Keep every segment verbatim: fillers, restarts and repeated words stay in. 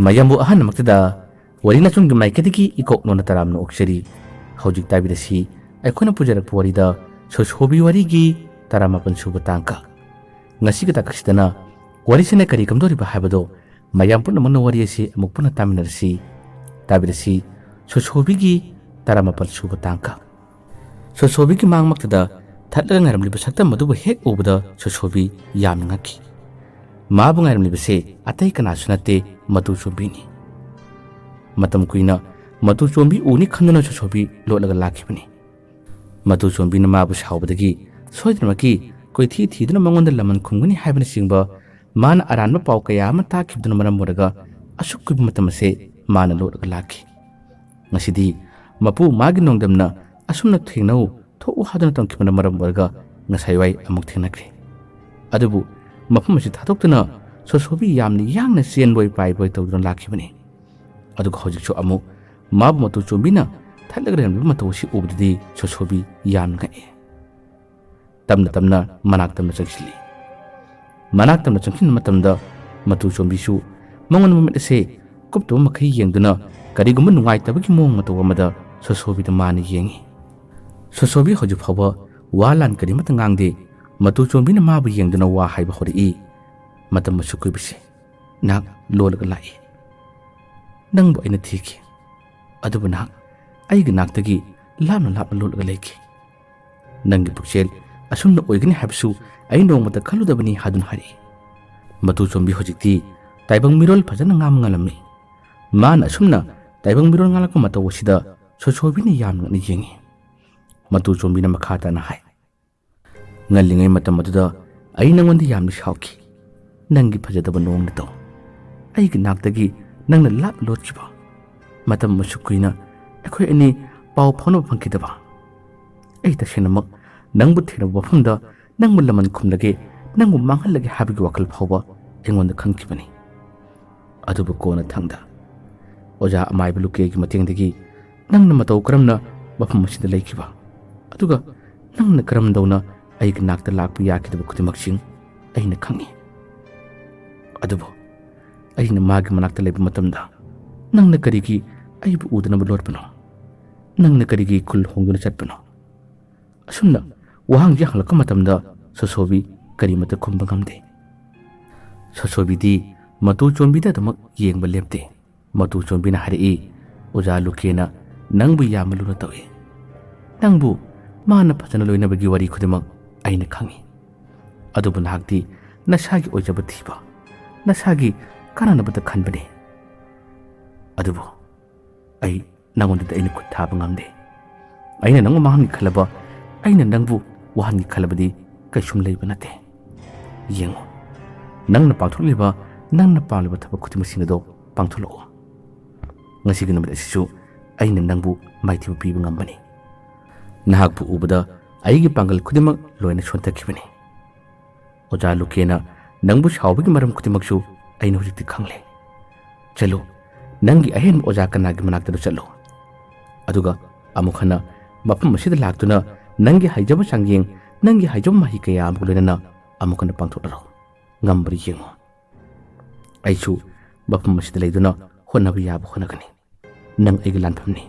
ꯃꯌꯥꯝꯕꯨ ꯑꯍꯥꯟꯕꯃꯛꯇꯗ ꯋꯥꯔꯤ ꯅꯆꯨꯝꯒꯤ ꯃꯥꯏꯀꯩꯗꯒꯤ ꯏꯀꯣꯛ ꯅꯣꯟꯅ ꯇꯔꯥꯝꯅ ꯑꯣꯛꯆꯔꯤ꯫ ꯍꯧꯖꯤꯛ ꯇꯥꯕꯤꯔꯁꯤ ꯑꯩꯈꯣꯏꯅ ꯄꯨꯖꯔꯛꯄ ꯋꯥꯔꯤꯗ ꯁꯣꯁꯣꯕꯤ ꯋꯥꯔꯤꯒꯤ ꯇꯔꯥꯃꯥꯄꯟ ꯁꯨꯕ ꯇꯥꯡꯀꯛ꯫ ꯉꯁꯤꯒꯤ ꯇꯥꯡꯀꯛꯁꯤꯗꯅ ꯋꯥꯔꯤꯁꯤꯅ ꯀꯔꯤ ꯀꯝꯗꯧꯔꯤꯕ ꯍꯥꯏꯕꯗꯣ ꯃꯌꯥꯝ ꯄꯨꯝꯅꯃꯛꯅ ꯋꯥꯔꯤ ꯑꯁꯤ ꯑꯃꯨꯛ ꯄꯨꯟꯅ ꯇꯥꯃꯤꯟꯅꯔꯁꯤ꯫ ꯇꯥꯕꯤꯔꯁꯤ ꯁꯣꯁꯣꯕꯤꯒꯤ ꯇꯔꯥꯃꯥꯄꯟ ꯁꯨꯕ ꯇꯥꯡꯀꯛ꯫ ꯁꯣꯁꯣꯕꯤꯒꯤ ꯃꯥꯡꯃꯛꯇꯗ ꯊꯠꯂꯒ ꯉꯥꯏꯔꯝꯂꯤꯕ ꯁꯛꯇꯝ ꯑꯗꯨꯕꯨ ꯍꯦꯛ ꯎꯕꯗ ꯁꯣꯁꯣꯕꯤ ꯌꯥꯝꯅ ꯉꯛꯈꯤ꯫ ꯃꯥꯕꯨ ꯉꯥꯏꯔꯝꯂꯤꯕꯁꯦ ꯑꯇꯩ ꯀꯅꯥꯁꯨ ꯅꯠꯇꯦ, ꯃꯇꯨ ꯆꯣꯝꯕꯤꯅꯤ꯫ ꯃꯇꯝ ꯀꯨꯏꯅ ꯃꯇꯨ ꯆꯣꯝꯕꯤ ꯎꯅꯤ ꯈꯟꯗꯨꯅ ꯁꯣꯁꯣꯕꯤ ꯂꯣꯠꯂꯒ ꯂꯥꯛꯈꯤꯕꯅꯤ꯫ ꯃꯇꯨ ꯆꯣꯝꯕꯤꯅ ꯃꯥꯕꯨ ꯁꯥꯎꯕꯗꯒꯤ ꯁꯣꯏꯗꯅꯃꯛꯀꯤ ꯀꯣꯏꯊꯤ ꯊꯤꯗꯨꯅ ꯃꯉꯣꯟꯗ ꯂꯃꯟ ꯈꯨꯝꯒꯅꯤ ꯍꯥꯏꯕꯅꯆꯤꯡꯕ ꯃꯥꯅ ꯑꯔꯥꯟꯕ ꯄꯥꯎ ꯀꯌꯥ ꯑꯃ ꯇꯥꯈꯤꯕꯗꯨꯅ ꯃꯔꯝ ꯑꯣꯏꯔꯒ ꯑꯁꯨꯛ ꯀꯨꯏꯕ ꯃꯇꯝ ꯑꯁꯦ ꯃꯥꯅ ꯂꯣꯠꯂꯒ ꯂꯥꯛꯈꯤ꯫ ꯉꯁꯤꯗꯤ ꯃꯄꯨ ꯃꯥꯒꯤ ꯅꯣꯡꯗꯝꯅ ꯑꯁꯨꯝꯅ ꯊꯦꯡꯅꯧ, ꯊꯣꯛꯎ ꯍꯥꯏꯗꯨꯅ ꯇꯝꯈꯤꯕꯅ ꯃꯔꯝ ꯑꯣꯏꯔꯒ ꯉꯁꯥꯏ ꯋꯥꯏ ꯑꯃꯨꯛ ꯊꯦꯡꯅꯈ꯭ꯔꯦ꯫ ꯑꯗꯨꯕꯨ ꯃꯐꯝ ꯑꯁꯤ ꯊꯥꯗꯣꯛꯇꯨꯅ ꯁꯣꯁꯣꯕꯤ ꯌꯥꯝꯅ ꯌꯥꯡꯅ ꯆꯦꯟꯕꯣꯏ ꯄꯥꯏꯕꯣꯏ ꯇꯧꯗꯨꯅ ꯂꯥꯛꯈꯤꯕꯅꯤ꯫ ꯑꯗꯨꯒ ꯍꯧꯖꯤꯛꯁꯨ ꯑꯃꯨꯛ ꯃꯥꯕꯨ ꯃꯇꯨ ꯆꯣꯝꯕꯤꯅ ꯊꯠꯂꯒ ꯂꯩꯔꯝꯂꯤꯕ ꯃꯇꯧ ꯑꯁꯤ ꯎꯕꯗꯗꯤ ꯁꯣꯁꯣꯕꯤ ꯌꯥꯝꯅ ꯉꯛꯏ꯫ ꯇꯞꯅ ꯇꯞꯅ ꯃꯅꯥꯛ ꯇꯞꯅ ꯆꯪꯁꯤꯜꯂꯤ꯫ ꯃꯅꯥꯛ ꯇꯞꯅ ꯆꯪꯁꯤꯟꯕ ꯃꯇꯝꯗ ꯃꯇꯨ ꯆꯣꯝꯕꯤꯁꯨ ꯃꯉꯣꯟꯗ ꯃꯃꯤꯠ ꯑꯁꯦ ꯀꯨꯞꯇꯕ ꯃꯈꯩ ꯌꯦꯡꯗꯨꯅ ꯀꯔꯤꯒꯨꯝꯕ ꯅꯨꯡꯉꯥꯏꯇꯕꯒꯤ ꯃꯑꯣꯡ ꯃꯇꯧ ꯑꯃꯗ ꯁꯣꯁꯣꯕꯤꯗ ꯃꯥꯅ ꯌꯦꯡꯉꯤ꯫ ꯁꯣꯁꯣꯕꯤ ꯍꯧꯖꯤꯛ ꯐꯥꯎꯕ ꯋꯥ ꯂꯥꯟ ꯀꯔꯤꯃꯠꯇ ꯉꯥꯡꯗꯦ꯫ ꯃꯇꯨ ꯆꯣꯝꯕꯤꯅ ꯃꯥꯕꯨ ꯌꯦꯡꯗꯨꯅ ꯋꯥ ꯍꯥꯏꯕ ꯍꯧꯔꯛꯏ꯫ ꯃꯇꯝ ꯑꯁꯨꯛ ꯀꯨꯏꯕꯁꯦ ꯅꯍꯥꯛ ꯂꯣꯜꯂꯒ ꯂꯥꯛꯏ꯫ ꯅꯪꯕꯨ ꯑꯩꯅ ꯊꯤꯈꯤ, ꯑꯗꯨꯕꯨ ꯅꯍꯥꯛ ꯑꯩꯒꯤ ꯅꯥꯛꯇꯒꯤ ꯂꯥꯞꯅ ꯂꯥꯞꯅ ꯂꯣꯜꯂꯒ ꯂꯩꯈꯤ꯫ ꯅꯪꯒꯤ ꯄꯨꯛꯆꯦꯜ ꯑꯁꯨꯝꯅ ꯑꯣꯏꯒꯅꯤ ꯍꯥꯏꯕꯁꯨ ꯑꯩ ꯅꯣꯡꯃꯇ ꯈꯜꯂꯨꯗꯕꯅꯤ ꯍꯥꯏꯗꯨꯅ ꯍꯥꯏꯔꯛꯏ꯫ ꯃꯇꯨ ꯆꯣꯝꯕꯤ ꯍꯧꯖꯤꯛꯇꯤ ꯇꯥꯏꯕꯪ ꯃꯤꯔꯣꯜ ꯐꯖꯅ ꯉꯥꯡꯕ ꯉꯝꯂꯝꯃꯤ꯫ ꯃꯥꯅ ꯑꯁꯨꯝꯅ ꯇꯥꯏꯕꯪ ꯃꯤꯔꯣꯜ ꯉꯥꯡꯂꯛꯄ ꯃꯇꯧ ꯑꯁꯤꯗ ꯁꯣꯁꯣꯕꯤꯅ ꯌꯥꯝꯅ ꯉꯛꯅ ꯌꯦꯡꯉꯤ꯫ ꯃꯇꯨ ꯆꯣꯝꯕꯤꯅ ꯃꯈꯥ ꯇꯥꯅ ꯍꯥꯏ, ꯉꯜꯂꯤꯉꯩ ꯃꯇꯝ ꯑꯗꯨꯗ ꯑꯩ ꯅꯉꯣꯟꯗ ꯌꯥꯝꯅ ꯁꯥꯎꯈꯤ꯫ ꯅꯪꯒꯤ ꯐꯖꯗꯕ ꯅꯣꯡꯅ ꯇꯧ꯫ ꯑꯩꯒꯤ ꯅꯥꯛꯇꯒꯤ ꯅꯪꯅ ꯂꯥꯞꯅ ꯂꯣꯠꯈꯤꯕ꯫ ꯃꯇꯝ ꯑꯁꯨꯛ ꯀꯨꯏꯅ ꯑꯩꯈꯣꯏ ꯑꯅꯤ ꯄꯥꯎ ꯐꯥꯎꯅꯕ ꯐꯪꯈꯤꯗꯕ꯫ ꯑꯩ ꯇꯁꯦꯡꯅꯃꯛ ꯅꯪꯕꯨ ꯊꯦꯡꯅꯕ ꯃꯐꯝꯗ ꯅꯪꯕꯨ ꯂꯃꯟ ꯈꯨꯝꯂꯒꯦ, ꯅꯪꯕꯨ ꯃꯥꯡꯍꯜꯂꯒꯦ ꯍꯥꯏꯕꯒꯤ ꯋꯥꯈꯜ ꯐꯥꯎꯕ ꯑꯩꯉꯣꯟꯗ ꯈꯟꯈꯤꯕꯅꯤ꯫ ꯑꯗꯨꯕꯨ ꯀꯣꯟꯅꯊꯪꯗ ꯑꯣꯖꯥ ꯑꯃꯥꯏꯕ ꯂꯨꯀꯦꯒꯤ ꯃꯇꯦꯡꯗꯒꯤ ꯅꯪꯅ ꯃꯇꯧ ꯀꯔꯝꯅ ꯃꯐꯝ ꯑꯁꯤꯗ ꯂꯩꯈꯤꯕ, ꯑꯗꯨꯒ ꯅꯪꯅ ꯀꯔꯝꯗꯧꯅ ꯑꯩꯒꯤ ꯅꯥꯛꯇ ꯂꯥꯛꯄ ꯌꯥꯈꯤꯗꯕ ꯈꯨꯗꯤꯡꯃꯛꯁꯤꯡ ꯑꯩꯅ ꯈꯪꯏ꯫ ꯑꯗꯨꯕꯨ ꯑꯩꯅ ꯃꯥꯒꯤ ꯃꯅꯥꯛꯇ ꯂꯩꯕ ꯃꯇꯝꯗ ꯅꯪꯅ ꯀꯔꯤꯒꯤ ꯑꯩꯕꯨ ꯎꯗꯅꯕ ꯂꯣꯠꯄꯅꯣ? ꯅꯪꯅ ꯀꯔꯤꯒꯤ ꯈꯨꯜ ꯍꯣꯡꯗꯨꯅ ꯆꯠꯄꯅꯣ?" ꯑꯁꯨꯝꯅ ꯋꯥꯍꯪꯁꯤ ꯍꯪꯂꯛꯄ ꯃꯇꯝꯗ ꯁꯣꯁꯣꯕꯤ ꯀꯔꯤꯃꯠꯇ ꯈꯨꯝꯕ ꯉꯝꯗꯦ꯫ ꯁꯣꯁꯣꯕꯤꯗꯤ ꯃꯇꯨ ꯆꯣꯝꯕꯤꯗ ꯑꯗꯨꯃꯛ ꯌꯦꯡꯕ ꯂꯦꯞꯇꯦ꯫ ꯃꯇꯨ ꯆꯣꯝꯕꯤꯅ ꯍꯥꯏꯔꯛꯏ, "ꯑꯣꯖꯥ ꯂꯨꯀꯦꯅ ꯅꯪꯕꯨ ꯌꯥꯝꯅ ꯂꯨꯅ ꯇꯧꯏ꯫ ꯅꯪꯕꯨ ꯃꯥꯅ ꯐꯖꯅ ꯂꯣꯏꯅꯕꯒꯤ ꯋꯥꯔꯤ ꯈꯨꯗꯤꯡꯃꯛ ꯑꯩꯅ ꯈꯪꯏ꯫ ꯑꯗꯨꯕꯨ ꯅꯍꯥꯛꯇꯤ ꯅꯁꯥꯒꯤ ꯑꯣꯏꯖꯕ ꯊꯤꯕ, ꯅꯁꯥꯒꯤ ꯀꯥꯟꯅꯅꯕꯇ ꯈꯟꯕꯅꯤ꯫ ꯑꯗꯨꯕꯨ ꯑꯩ ꯅꯉꯣꯟꯗꯗꯤ ꯑꯩꯅ ꯈꯨꯠ ꯊꯥꯕ ꯉꯝꯗꯦ꯫ ꯑꯩꯅ ꯅꯪꯕꯨ ꯃꯥꯡꯍꯟꯒꯦ ꯈꯜꯂꯕ, ꯑꯩꯅ ꯅꯪꯕꯨ ꯋꯥꯍꯟꯒꯦ ꯈꯜꯂꯕꯗꯤ ꯀꯩꯁꯨꯝ ꯂꯩꯕ ꯅꯠꯇꯦ꯫ ꯌꯦꯡꯉꯨ, ꯅꯪꯅ ꯄꯥꯡꯊꯣꯛꯂꯤꯕ, ꯅꯪꯅ ꯄꯥꯝꯂꯤꯕ ꯊꯕꯛ ꯈꯨꯗꯤꯡꯃꯛꯁꯤꯡ ꯑꯗꯣ ꯄꯥꯡꯊꯣꯛꯂꯛꯎ꯫ ꯉꯁꯤꯒꯤ ꯅꯨꯃꯤꯠ ꯑꯁꯤꯁꯨ ꯑꯩꯅ ꯅꯪꯕꯨ ꯃꯥꯏꯊꯤꯕ ꯄꯤꯕ ꯉꯝꯕꯅꯤ꯫ ꯅꯍꯥꯛꯄꯨ ꯎꯕꯗ ꯑꯩꯒꯤ ꯄꯥꯡꯒꯜ ꯈꯨꯗꯤꯡꯃꯛ ꯂꯣꯏꯅ ꯁꯣꯟꯊꯈꯤꯕꯅꯤ꯫ ꯑꯣꯖꯥ ꯂꯨꯀꯦꯅ ꯅꯪꯕꯨ ꯁꯥꯎꯕꯒꯤ ꯃꯔꯝ ꯈꯨꯗꯤꯡꯃꯛꯁꯨ ꯑꯩꯅ ꯍꯧꯖꯤꯛꯇꯤ ꯈꯪꯂꯦ꯫ ꯆꯠꯂꯨ, ꯅꯪꯒꯤ ꯑꯍꯦꯟꯕ ꯑꯣꯖꯥ ꯀꯅꯥꯒꯤ ꯃꯅꯥꯛꯇꯅꯣ ꯆꯠꯂꯨ꯫ ꯑꯗꯨꯒ ꯑꯃꯨꯛ ꯍꯟꯅ ꯃꯐꯝ ꯑꯁꯤꯗ ꯂꯥꯛꯇꯨꯅ ꯅꯪꯒꯤ ꯍꯩꯖꯕ ꯆꯥꯡꯌꯦꯡ, ꯅꯪꯒꯤ ꯍꯩꯖꯕ ꯃꯍꯩ ꯀꯌꯥ ꯑꯃꯒ ꯂꯣꯏꯅꯅ ꯑꯃꯨꯛ ꯍꯟꯅ ꯄꯥꯡꯊꯣꯛꯂꯔꯣ꯫ ꯉꯝꯕ꯭ꯔꯥ ꯌꯦꯡꯉꯨ꯫ ꯑꯩꯁꯨ ꯃꯐꯝ ꯑꯁꯤꯗ ꯂꯩꯗꯨꯅ ꯍꯣꯠꯅꯕ ꯌꯥꯕ ꯍꯣꯠꯅꯒꯅꯤ꯫ ꯅꯪ ꯑꯩꯒꯤ ꯂꯥꯟꯐꯝꯅꯤ꯫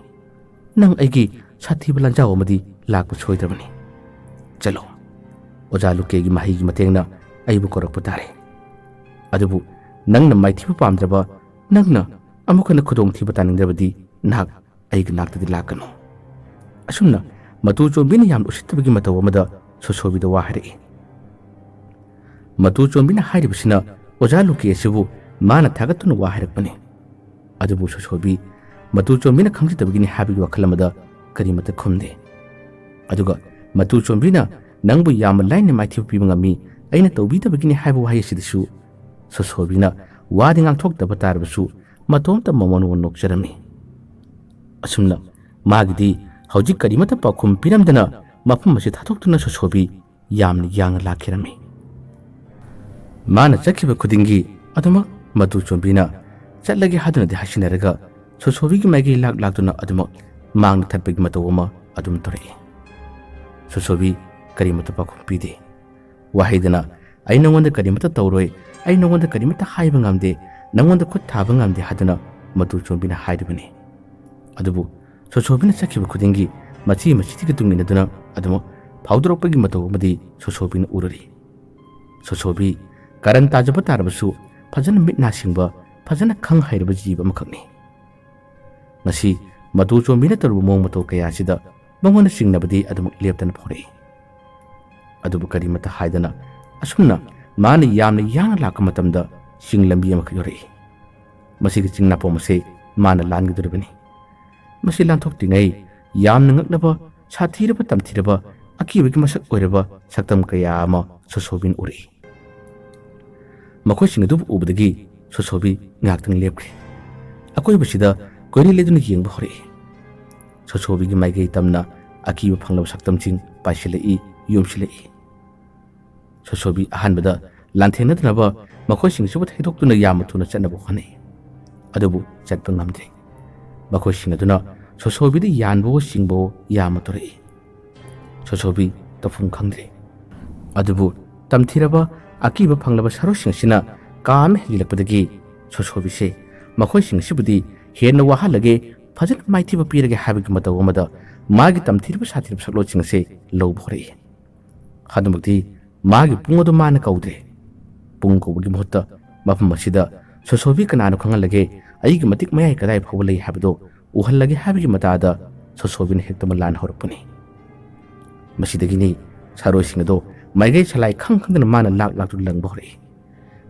ꯅꯪ ꯑꯩꯒꯤ ꯁꯥꯊꯤꯕ ꯂꯥꯟꯖꯥꯎ ꯑꯃꯗꯤ ꯂꯥꯛꯄ ꯁꯣꯏꯗ꯭ꯔꯕꯅꯤ꯫ ꯆꯠꯂꯣ, ꯑꯣꯖꯥ ꯂꯨꯀꯦꯒꯤ ꯃꯍꯩꯒꯤ ꯃꯇꯦꯡꯅ ꯑꯩꯕꯨ ꯀꯧꯔꯛꯄ ꯇꯥꯔꯦ꯫ ꯑꯗꯨꯕꯨ ꯅꯪꯅ ꯃꯥꯏꯊꯤꯕ ꯄꯥꯝꯗ꯭ꯔꯕ, ꯅꯪꯅ ꯑꯃꯨꯛ ꯍꯟꯅ ꯈꯨꯗꯣꯡꯊꯤꯕ ꯇꯥꯅꯤꯡꯗ꯭ꯔꯕꯗꯤ ꯅꯍꯥꯛ ꯑꯩꯒꯤ ꯅꯥꯛꯇꯗꯤ ꯂꯥꯛꯀꯅꯨ꯫" ꯑꯁꯨꯝꯅ ꯃꯇꯨ ꯆꯣꯝꯕꯤꯅ ꯌꯥꯝꯅ ꯎꯁꯤꯠꯇꯕꯒꯤ ꯃꯇꯧ ꯑꯃꯗ ꯁꯣꯁꯣꯕꯤꯗ ꯋꯥ ꯍꯥꯏꯔꯛꯏ꯫ ꯃꯇꯨ ꯆꯣꯝꯕꯤꯅ ꯍꯥꯏꯔꯤꯕꯁꯤꯅ ꯑꯣꯖꯥ ꯂꯨꯀꯦ ꯑꯁꯤꯕꯨ ꯃꯥꯅ ꯊꯥꯒꯠꯇꯨꯅ ꯋꯥ ꯍꯥꯏꯔꯛꯄꯅꯤ꯫ ꯑꯗꯨꯕꯨ ꯁꯣꯁꯣꯕꯤ ꯃꯇꯨ ꯆꯣꯝꯕꯤꯅ ꯈꯪꯖꯗꯕꯒꯤꯅꯤ ꯍꯥꯏꯕꯒꯤ ꯋꯥꯈꯜ ꯑꯃꯗ ꯀꯔꯤꯃꯠꯇ ꯈꯨꯝꯗꯦ꯫ ꯑꯗꯨꯒ ꯃꯇꯨ ꯆꯣꯝꯕꯤꯅ "ꯅꯪꯕꯨ ꯌꯥꯝꯅ ꯂꯥꯏꯅ ꯃꯥꯏꯊꯤꯕ ꯄꯤꯕ ꯉꯝꯃꯤ, ꯑꯩꯅ ꯇꯧꯕꯤꯗꯕꯒꯤꯅꯤ" ꯍꯥꯏꯕ ꯋꯥꯍꯩ ꯑꯁꯤꯗꯁꯨ ꯁꯣꯁꯣꯕꯤꯅ ꯋꯥꯗꯤ ꯉꯥꯡꯊꯣꯛꯇꯕ ꯇꯥꯔꯕꯁꯨ ꯃꯇꯣꯝꯇ ꯃꯃꯣꯟ ꯃꯃꯣꯟ ꯅꯣꯛꯆꯔꯝꯃꯤ꯫ ꯑꯁꯨꯝꯅ ꯃꯥꯒꯤꯗꯤ ꯍꯧꯖꯤꯛ ꯀꯔꯤꯃꯠꯇ ꯄꯥꯎꯈꯨꯝ ꯄꯤꯔꯝꯗꯅ ꯃꯐꯝ ꯑꯁꯤ ꯊꯥꯗꯣꯛꯇꯨꯅ ꯁꯣꯁꯣꯕꯤ ꯌꯥꯝꯅ ꯌꯥꯡꯅ ꯂꯥꯛꯈꯤꯔꯝꯃꯤ꯫ ꯃꯥꯅ ꯆꯠꯈꯤꯕ ꯈꯨꯗꯤꯡꯒꯤ ꯑꯗꯨꯃꯛ ꯃꯇꯨ ꯆꯣꯝꯕꯤꯅ ꯆꯠꯂꯒꯦ ꯍꯥꯏꯗꯨꯅꯗꯤ ꯍꯥꯏꯁꯤꯟꯅꯔꯒ ꯁꯣꯁꯣꯕꯤꯒꯤ ꯃꯥꯏꯀꯩ ꯂꯥꯛ ꯂꯥꯛꯇꯨꯅ ꯑꯗꯨꯃꯛ ꯃꯥꯡꯗ ꯊꯠꯄꯒꯤ ꯃꯇꯧ ꯑꯃ ꯑꯗꯨꯝ ꯇꯧꯔꯛꯏ꯫ ꯁꯣꯁꯣꯕꯤ ꯀꯔꯤꯃꯠꯇ ꯄꯥꯎꯈꯨꯝ ꯄꯤꯗꯦ꯫ ꯋꯥꯍꯩꯗꯅ "ꯑꯩ ꯅꯉꯣꯟꯗ ꯀꯔꯤꯃꯠꯇ ꯇꯧꯔꯣꯏ, ꯑꯩ ꯅꯉꯣꯟꯗ ꯀꯔꯤꯃꯠꯇ ꯍꯥꯏꯕ ꯉꯝꯗꯦ, ꯅꯉꯣꯟꯗ ꯈꯨꯠ ꯊꯥꯕ ꯉꯝꯗꯦ ꯍꯥꯏꯗꯨꯅ ꯃꯇꯨ ꯆꯣꯝꯕꯤꯅ ꯍꯥꯏꯔꯤꯕꯅꯤ꯫ ꯑꯗꯨꯕꯨ ꯁꯣꯁꯣꯕꯤꯅ ꯆꯠꯈꯤꯕ ꯈꯨꯗꯤꯡꯒꯤ ꯃꯆꯤ ꯃꯆꯤꯗꯒꯤ ꯇꯨꯡ ꯏꯟꯅꯗꯨꯅ ꯑꯗꯨꯃꯛ ꯐꯥꯎꯗꯣꯔꯛꯄꯒꯤ ꯃꯇꯧ ꯑꯃꯗꯤ ꯁꯣꯁꯣꯕꯤꯅ ꯎꯔꯨꯔꯤ꯫ ꯁꯣꯁꯣꯕꯤ ꯀꯔꯟ ꯇꯥꯖꯕ ꯇꯥꯔꯕꯁꯨ ꯐꯖꯅ ꯃꯤꯠ ꯅꯥ ꯁꯤꯡꯕ, ꯐꯖꯅ ꯈꯪ ꯍꯩꯔꯕ ꯖꯤꯕ ꯑꯃꯈꯛꯅꯤ꯫ ꯉꯁꯤ ꯃꯇꯨ ꯆꯣꯝꯕꯤꯅ ꯇꯧꯔꯨꯕ ꯃꯑꯣꯡ ꯃꯇꯧ ꯀꯌꯥ ꯑꯁꯤꯗ ꯃꯉꯣꯟꯗ ꯆꯤꯡꯅꯕꯗꯤ ꯑꯗꯨꯃꯛ ꯂꯦꯞꯇꯅ ꯐꯥꯎꯔꯛꯏ꯫ ꯑꯗꯨꯕꯨ ꯀꯔꯤꯃꯠꯇ ꯍꯥꯏꯗꯅ ꯑꯁꯨꯝꯅ ꯃꯥꯅ ꯌꯥꯝꯅ ꯌꯥꯡꯅ ꯂꯥꯛꯄ ꯃꯇꯝꯗ ꯆꯤꯡ ꯂꯝꯕꯤ ꯑꯃꯈꯛ ꯌꯧꯔꯛꯏ꯫ ꯃꯁꯤꯒꯤ ꯆꯤꯡ ꯅꯥꯄꯣꯝ ꯑꯁꯤ ꯃꯥꯅ ꯂꯥꯟꯒꯗꯧꯔꯤꯕꯅꯤ꯫ ꯃꯁꯤ ꯂꯥꯟꯊꯣꯛꯇ꯭ꯔꯤꯉꯩ ꯌꯥꯝꯅ ꯉꯛꯂꯕ, ꯁꯥꯊꯤꯔꯕ, ꯇꯝꯊꯤꯔꯕ, ꯑꯀꯤꯕꯒꯤ ꯃꯁꯛ ꯑꯣꯏꯔꯕ ꯁꯛꯇꯝ ꯀꯌꯥ ꯑꯃ ꯁꯣꯁꯣꯕꯤꯅ ꯎꯔꯛꯏ꯫ ꯃꯈꯣꯏꯁꯤꯡ ꯑꯗꯨꯕꯨ ꯎꯕꯗꯒꯤ ꯁꯣꯁꯣꯕꯤ ꯉꯥꯏꯍꯥꯛꯇꯪ ꯂꯦꯞꯈ꯭ꯔꯦ꯫ ꯑꯀꯣꯏꯕꯁꯤꯗ ꯀꯣꯏꯔꯤ ꯂꯩꯗꯨꯅ ꯌꯦꯡꯕ ꯍꯧꯔꯛꯏ꯫ ꯁꯣꯁꯣꯕꯤꯒꯤ ꯃꯥꯏꯀꯩ ꯇꯝꯅ ꯑꯀꯤꯕ ꯐꯪꯂꯕ ꯁꯛꯇꯝꯁꯤꯡ ꯄꯥꯏꯁꯤꯜꯂꯛꯏ, ꯌꯣꯝꯁꯤꯜꯂꯛꯏ꯫ ꯁꯣꯁꯣꯕꯤ ꯑꯍꯥꯟꯕꯗ ꯂꯥꯟꯊꯦꯡꯅꯗꯅꯕ ꯃꯈꯣꯏꯁꯤꯡꯁꯤꯕꯨ ꯊꯩꯗꯣꯛꯇꯨꯅ ꯌꯥꯝꯅ ꯊꯨꯅ ꯆꯠꯅꯕ ꯍꯣꯠꯅꯩ꯫ ꯑꯗꯨꯕꯨ ꯆꯠꯄ ꯉꯝꯗ꯭ꯔꯦ꯫ ꯃꯈꯣꯏꯁꯤꯡ ꯑꯗꯨꯅ ꯁꯣꯁꯣꯕꯤꯗ ꯌꯥꯟꯕꯋꯣ ꯆꯤꯡꯕꯋꯣ ꯌꯥꯝꯅ ꯇꯧꯔꯛꯏ꯫ ꯁꯣꯁꯣꯕꯤ ꯇꯧꯐꯝ ꯈꯪꯗ꯭ꯔꯦ꯫ ꯑꯗꯨꯕꯨ ꯇꯝꯊꯤꯔꯕ, ꯑꯀꯤꯕ ꯐꯪꯂꯕ ꯁꯥꯔꯣꯏꯁꯤꯡ ꯑꯁꯤꯅ ꯀꯥ ꯑꯃ ꯍꯦꯟꯖꯤꯜꯂꯛꯄꯗꯒꯤ ꯁꯣꯁꯣꯕꯤꯁꯦ ꯃꯈꯣꯏꯁꯤꯡ ꯑꯁꯤꯕꯨꯗꯤ ꯍꯦꯟꯅ ꯋꯥꯍꯜꯂꯒꯦ, ꯐꯖꯅ ꯃꯥꯏꯊꯤꯕ ꯄꯤꯔꯒꯦ ꯍꯥꯏꯕꯒꯤ ꯃꯇꯧ ꯑꯃꯗ ꯃꯥꯒꯤ ꯇꯝꯊꯤꯔꯕ ꯁꯥꯊꯤꯔꯕ ꯁꯛꯂꯣꯟꯁꯤꯡ ꯑꯁꯦ ꯂꯧꯕ ꯍꯧꯔꯛꯏ꯫ ꯑꯗꯨꯃꯛꯇꯤ ꯃꯥꯒꯤ ꯄꯨꯡ ꯑꯗꯨ ꯃꯥꯅ ꯀꯧꯗ꯭ꯔꯦ꯫ ꯄꯨꯡ ꯀꯧꯕꯒꯤ ꯃꯍꯨꯠꯇ ꯃꯐꯝ ꯑꯁꯤꯗ ꯁꯣꯁꯣꯕꯤ ꯀꯅꯥꯅꯣ ꯈꯪꯍꯜꯂꯒꯦ, ꯑꯩꯒꯤ ꯃꯇꯤꯛ ꯃꯌꯥꯏ ꯀꯗꯥꯏ ꯐꯥꯎꯕ ꯂꯩ ꯍꯥꯏꯕꯗꯨ ꯎꯍꯜꯂꯒꯦ ꯍꯥꯏꯕꯒꯤ ꯃꯇꯥꯗ ꯁꯣꯁꯣꯕꯤꯅ ꯍꯦꯛꯇꯃꯛ ꯂꯥꯟ ꯍꯧꯔꯛꯄꯅꯤ꯫ ꯃꯁꯤꯗꯒꯤꯅꯤ ꯁꯥꯔꯣꯏꯁꯤꯡ ꯑꯗꯨ ꯃꯥꯏꯀꯩ ꯁꯂꯥꯏ ꯈꯪ ꯈꯪꯗꯅ ꯃꯥꯅ ꯂꯥꯛ ꯂꯥꯛꯇꯨꯅ ꯂꯪꯕ ꯍꯧꯔꯛꯏ꯫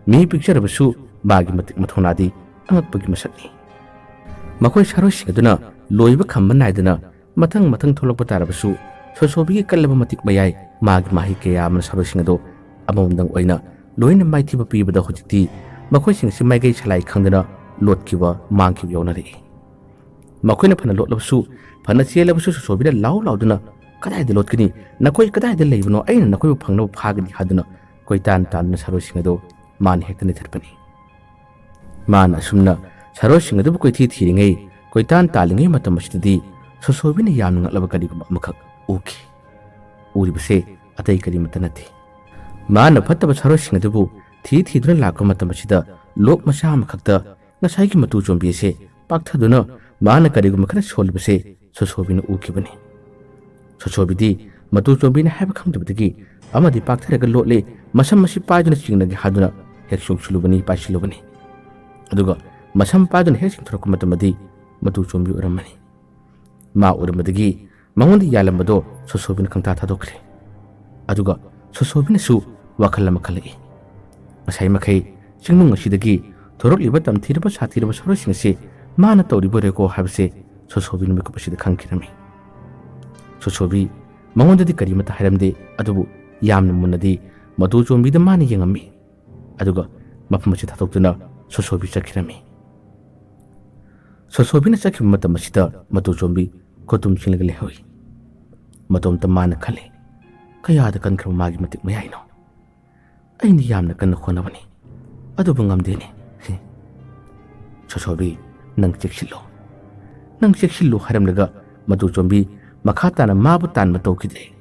ꯃꯤ ꯄꯤꯛꯆꯔꯕꯁꯨ ꯃꯥꯒꯤ ꯃꯇꯤꯛ ꯃꯊꯧꯅꯥꯗꯤ ꯑꯉꯛꯄꯒꯤ ꯃꯁꯛꯅꯤ꯫ ꯃꯈꯣꯏ ꯁꯥꯔꯣꯏꯁꯤꯡ ꯑꯗꯨꯅ ꯂꯣꯏꯕ ꯈꯝꯕ ꯅꯥꯏꯗꯅ ꯃꯊꯪ ꯃꯊꯪ ꯊꯣꯛꯂꯛꯄ ꯇꯥꯔꯕꯁꯨ, ꯁꯣꯁꯣꯕꯤꯒꯤ ꯀꯜꯂꯕ ꯃꯇꯤꯛ ꯃꯌꯥꯏ, ꯃꯥꯒꯤ ꯃꯍꯩ ꯀꯌꯥ ꯑꯃꯅ ꯁꯥꯔꯣꯏꯁꯤꯡ ꯑꯗꯨ ꯑꯃꯃꯝꯗꯪ ꯑꯣꯏꯅ ꯂꯣꯏꯅ ꯃꯥꯏꯊꯤꯕ ꯄꯤꯕꯗ ꯍꯧꯖꯤꯛꯇꯤ ꯃꯈꯣꯏꯁꯤꯡ ꯑꯁꯤ ꯃꯥꯏꯀꯩ ꯁꯂꯥꯏ ꯈꯪꯗꯅ ꯂꯣꯠꯈꯤꯕ, ꯃꯥꯡꯈꯤꯕ ꯌꯥꯎꯅꯔꯛꯏ꯫ ꯃꯈꯣꯏꯅ ꯐꯅ ꯂꯣꯠꯂꯕꯁꯨ, ꯐꯅ ꯆꯦꯜꯂꯕꯁꯨ ꯁꯣꯁꯣꯕꯤꯅ ꯂꯥꯎ ꯂꯥꯎꯗꯨꯅ, "ꯀꯗꯥꯏꯗ ꯂꯣꯠꯀꯅꯤ? ꯅꯈꯣꯏ ꯀꯗꯥꯏꯗ ꯂꯩꯕꯅꯣ? ꯑꯩꯅ ꯅꯈꯣꯏꯕꯨ ꯐꯪꯅꯕ ꯐꯥꯒꯅꯤ" ꯍꯥꯏꯗꯨꯅ ꯀꯣꯏꯇꯥꯟ ꯇꯥꯟꯗꯨꯅ ꯁꯥꯔꯣꯏꯁꯤꯡ ꯑꯗꯨ ꯃꯥꯅ ꯍꯦꯛꯇ ꯅꯦꯠꯊꯠꯄꯅꯤ꯫ ꯃꯥꯅ ꯑꯁꯨꯝꯅ ꯁꯥꯔꯣꯏꯁꯤꯡ ꯑꯗꯨꯕꯨ ꯀꯣꯏꯊꯤ ꯊꯤꯔꯤꯉꯩ, ꯀꯣꯏꯇꯥꯟ ꯇꯥꯜꯂꯤꯉꯩ ꯃꯇꯝ ꯑꯁꯤꯗꯗꯤ ꯁꯣꯁꯣꯕꯤꯅ ꯌꯥꯝꯅ ꯉꯛꯂꯕ ꯀꯔꯤꯒꯨꯝꯕ ꯑꯃꯈꯛ ꯎꯈꯤ꯫ ꯎꯔꯤꯕꯁꯦ ꯑꯇꯩ ꯀꯔꯤꯃꯠꯇ ꯅꯠꯇꯦ꯫ ꯃꯥꯅ ꯐꯠꯇꯕ ꯁꯥꯔꯣꯏꯁꯤꯡ ꯑꯗꯨꯕꯨ ꯊꯤ ꯊꯤꯗꯨꯅ ꯂꯥꯛꯄ ꯃꯇꯝ ꯑꯁꯤꯗ ꯂꯣꯛ ꯃꯆꯥ ꯑꯃꯈꯛꯇ ꯉꯁꯥꯏꯒꯤ ꯃꯇꯨ ꯆꯣꯝꯕꯤ ꯑꯁꯦ ꯄꯥꯛꯊꯗꯨꯅ ꯃꯥꯅ ꯀꯔꯤꯒꯨꯝꯕ ꯈꯔ ꯁꯣꯜꯂꯤꯕꯁꯦ ꯁꯣꯁꯣꯕꯤꯅ ꯎꯈꯤꯕꯅꯤ꯫ ꯁꯣꯁꯣꯕꯤꯗꯤ ꯃꯇꯨ ꯆꯣꯝꯕꯤꯅ ꯍꯥꯏꯕ ꯈꯪꯗꯕꯗꯒꯤ ꯑꯃꯗꯤ ꯄꯥꯛꯊꯔꯒ ꯂꯣꯠꯂꯦ, ꯃꯁꯝ ꯑꯁꯤ ꯄꯥꯏꯗꯨꯅ ꯆꯤꯡꯅꯒꯦ ꯍꯥꯏꯗꯨꯅ ꯍꯦꯛ ꯆꯣꯡꯁꯤꯜꯂꯨꯕꯅꯤ, ꯄꯥꯏꯁꯤꯜꯂꯨꯕꯅꯤ꯫ ꯑꯗꯨꯒ ꯃꯁꯝ ꯄꯥꯏꯗꯨꯅ ꯍꯦꯛ ꯆꯤꯡꯊꯣꯔꯛꯄ ꯃꯇꯝꯗꯗꯤ ꯃꯇꯨ ꯆꯣꯝꯕꯤ ꯑꯣꯏꯔꯝꯃꯅꯤ꯫ ꯃꯥ ꯎꯔꯝꯕꯗꯒꯤ ꯃꯉꯣꯟꯗ ꯌꯥꯜꯂꯝꯕꯗꯣ ꯁꯣꯁꯣꯕꯤꯅ ꯈꯪꯊꯥ ꯊꯥꯗꯣꯛꯈ꯭ꯔꯦ꯫ ꯑꯗꯨꯒ ꯁꯣꯁꯣꯕꯤꯅꯁꯨ ꯋꯥꯈꯜ ꯑꯃ ꯈꯜꯂꯛꯏ꯫ ꯉꯁꯥꯏ ꯃꯈꯩ ꯆꯤꯡꯅꯨꯡ ꯑꯁꯤꯗꯒꯤ ꯊꯣꯔꯛꯂꯤꯕ ꯇꯝꯊꯤꯔꯕ ꯁꯥꯊꯤꯔꯕ ꯁꯥꯔꯣꯏꯁꯤꯡ ꯑꯁꯤ ꯃꯥꯅ ꯇꯧꯔꯤꯕ ꯑꯣꯏꯔꯦꯀꯣ ꯍꯥꯏꯕꯁꯦ ꯁꯣꯁꯣꯕꯤꯅ ꯃꯤꯀꯨꯞ ꯑꯁꯤꯗ ꯈꯪꯈꯤꯔꯝꯃꯤ꯫ ꯁꯣꯁꯣꯕꯤ ꯃꯉꯣꯟꯗꯗꯤ ꯀꯔꯤꯃꯠꯇ ꯍꯥꯏꯔꯝꯗꯦ, ꯑꯗꯨꯕꯨ ꯌꯥꯝꯅ ꯃꯨꯟꯅꯗꯤ ꯃꯇꯨ ꯆꯣꯝꯕꯤꯗ ꯃꯥꯅ ꯌꯦꯡꯉꯝꯃꯤ꯫ ꯑꯗꯨꯒ ꯃꯐꯝ ꯑꯁꯤ ꯊꯥꯗꯣꯛꯇꯨꯅ ꯁꯣꯁꯣꯕꯤ ꯆꯠꯈꯤꯔꯝꯃꯤ꯫ ꯁꯣꯁꯣꯕꯤꯅ ꯆꯠꯈꯤꯕ ꯃꯇꯝ ꯑꯁꯤꯗ ꯃꯇꯨ ꯆꯣꯝꯕꯤ ꯈꯨꯇꯨꯝ ꯆꯤꯡꯂꯒ ꯂꯩꯍꯧꯏ꯫ ꯃꯇꯣꯝꯇ ꯃꯥꯅ ꯈꯜꯂꯤ, "ꯀꯌꯥꯗ ꯀꯟꯈ꯭ꯔꯕ ꯃꯥꯒꯤ ꯃꯇꯤꯛ ꯃꯌꯥꯏꯅꯣ? ꯑꯩꯅ ꯌꯥꯝꯅ ꯀꯟꯅ ꯍꯣꯠꯅꯕꯅꯤ, ꯑꯗꯨꯕꯨ ꯉꯝꯗꯦꯅꯦ꯫ ꯁꯣꯁꯣꯕꯤ, ꯅꯪ ꯆꯦꯛꯁꯤꯜꯂꯨ, ꯅꯪ ꯆꯦꯛꯁꯤꯜꯂꯨ" ꯍꯥꯏꯔꯝꯂꯒ ꯃꯇꯨ ꯆꯣꯝꯕꯤ ꯃꯈꯥ ꯇꯥꯅ ꯃꯥꯕꯨ ꯇꯥꯟꯕ ꯇꯧꯈꯤꯗ꯭ꯔꯦ꯫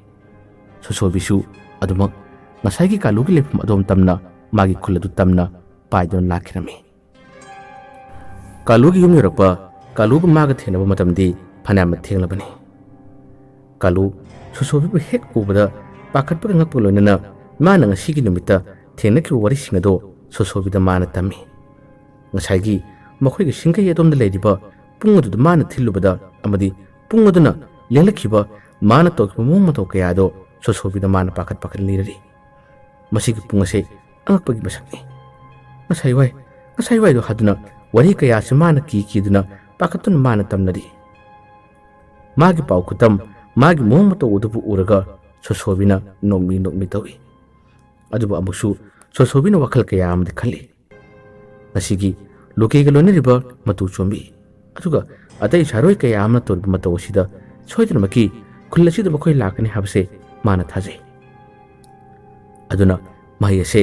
ꯁꯣꯁꯣꯕꯤꯁꯨ ꯑꯗꯨꯃꯛ ꯉꯁꯥꯏꯒꯤ ꯀꯥꯂꯨꯒꯤ ꯂꯩꯐꯝ ꯑꯗꯣꯝ ꯇꯝꯅ ꯃꯥꯒꯤ ꯈꯨꯜ ꯑꯗꯨ ꯇꯝꯅ ꯄꯥꯏꯗꯨꯅ ꯂꯥꯛꯈꯤꯔꯝꯃꯤ꯫ ꯀꯥꯂꯨꯒꯤ ꯌꯨꯝ ꯌꯧꯔꯛꯄ, ꯀꯥꯂꯨꯒ ꯃꯥꯒ ꯊꯦꯡꯅꯕ ꯃꯇꯝꯗꯤ ꯐꯅꯌꯥꯝꯅ ꯊꯦꯡꯂꯕꯅꯤ꯫ ꯀꯥꯂꯨ ꯁꯣꯁꯣꯕꯤꯕꯨ ꯍꯦꯛ ꯎꯕꯗ ꯄꯥꯈꯠꯄꯒ ꯉꯛꯄꯒ ꯂꯣꯏꯅꯅ ꯃꯥꯅ ꯉꯁꯤꯒꯤ ꯅꯨꯃꯤꯠꯇ ꯊꯦꯡꯅꯈꯤꯕ ꯋꯥꯔꯤꯁꯤꯡ ꯑꯗꯣ ꯁꯣꯁꯣꯕꯤꯗ ꯃꯥꯅ ꯇꯝꯃꯤ꯫ ꯉꯁꯥꯏꯒꯤ ꯃꯈꯣꯏꯒꯤ ꯁꯤꯡꯒꯩ ꯑꯗꯣꯝꯗ ꯂꯩꯔꯤꯕ ꯄꯨꯡ ꯑꯗꯨꯗ ꯃꯥꯅ ꯊꯤꯜꯂꯨꯕꯗ ꯑꯃꯗꯤ ꯄꯨꯡ ꯑꯗꯨꯅ ꯂꯦꯡꯂꯛꯈꯤꯕ ꯃꯥꯅ ꯇꯧꯈꯤꯕ ꯃꯑꯣꯡ ꯃꯇꯧ ꯀꯌꯥ ꯑꯗꯣ ꯁꯣꯁꯣꯕꯤꯗ ꯃꯥꯅ ꯄꯥꯈꯠ ꯄꯥꯈꯠ ꯂꯤꯔꯔꯤ꯫ ꯃꯁꯤꯒꯤ ꯄꯨꯡ ꯑꯁꯦ ꯑꯉꯛꯄꯒꯤ ꯃꯁꯛꯅꯤ꯫ ꯉꯁꯥꯏ ꯋꯥꯏ, ꯉꯁꯥꯏ ꯋꯥꯏꯗꯣ ꯍꯥꯏꯗꯨꯅ ꯋꯥꯔꯤ ꯀꯌꯥ ꯑꯁꯤ ꯃꯥꯅ ꯀꯤ ꯀꯤꯗꯨꯅ ꯄꯥꯈꯠꯇꯨꯅ ꯃꯥꯅ ꯇꯝꯅꯔꯤ꯫ ꯃꯥꯒꯤ ꯄꯥꯎ ꯈꯨꯇꯝ, ꯃꯥꯒꯤ ꯃꯑꯣꯡ ꯃꯇꯧ ꯑꯗꯨꯕꯨ ꯎꯔꯒ ꯁꯣꯁꯣꯕꯤꯅ ꯅꯣꯛꯃꯤ ꯅꯣꯛꯃꯤ ꯇꯧꯏ꯫ ꯑꯗꯨꯕꯨ ꯑꯃꯨꯛꯁꯨ ꯁꯣꯁꯣꯕꯤꯅ ꯋꯥꯈꯜ ꯀꯌꯥ ꯑꯃꯗꯤ ꯈꯜꯂꯤ꯫ ꯉꯁꯤꯒꯤ ꯂꯣꯀꯦꯒ ꯂꯣꯏꯅꯔꯤꯕ ꯃꯇꯨ ꯆꯣꯝꯕꯤ, ꯑꯗꯨꯒ ꯑꯇꯩ ꯁꯥꯔꯣꯏ ꯀꯌꯥ ꯑꯃꯅ ꯇꯧꯔꯤꯕ ꯃꯇꯧ ꯑꯁꯤꯗ ꯁꯣꯏꯗꯅꯃꯛꯀꯤ ꯈꯨꯜ ꯑꯁꯤꯗ ꯃꯈꯣꯏ ꯂꯥꯛꯀꯅꯤ ꯍꯥꯏꯕꯁꯦ ꯃꯥꯅ ꯊꯥꯖꯩ꯫ ꯑꯗꯨꯅ ꯃꯍꯩ ꯑꯁꯦ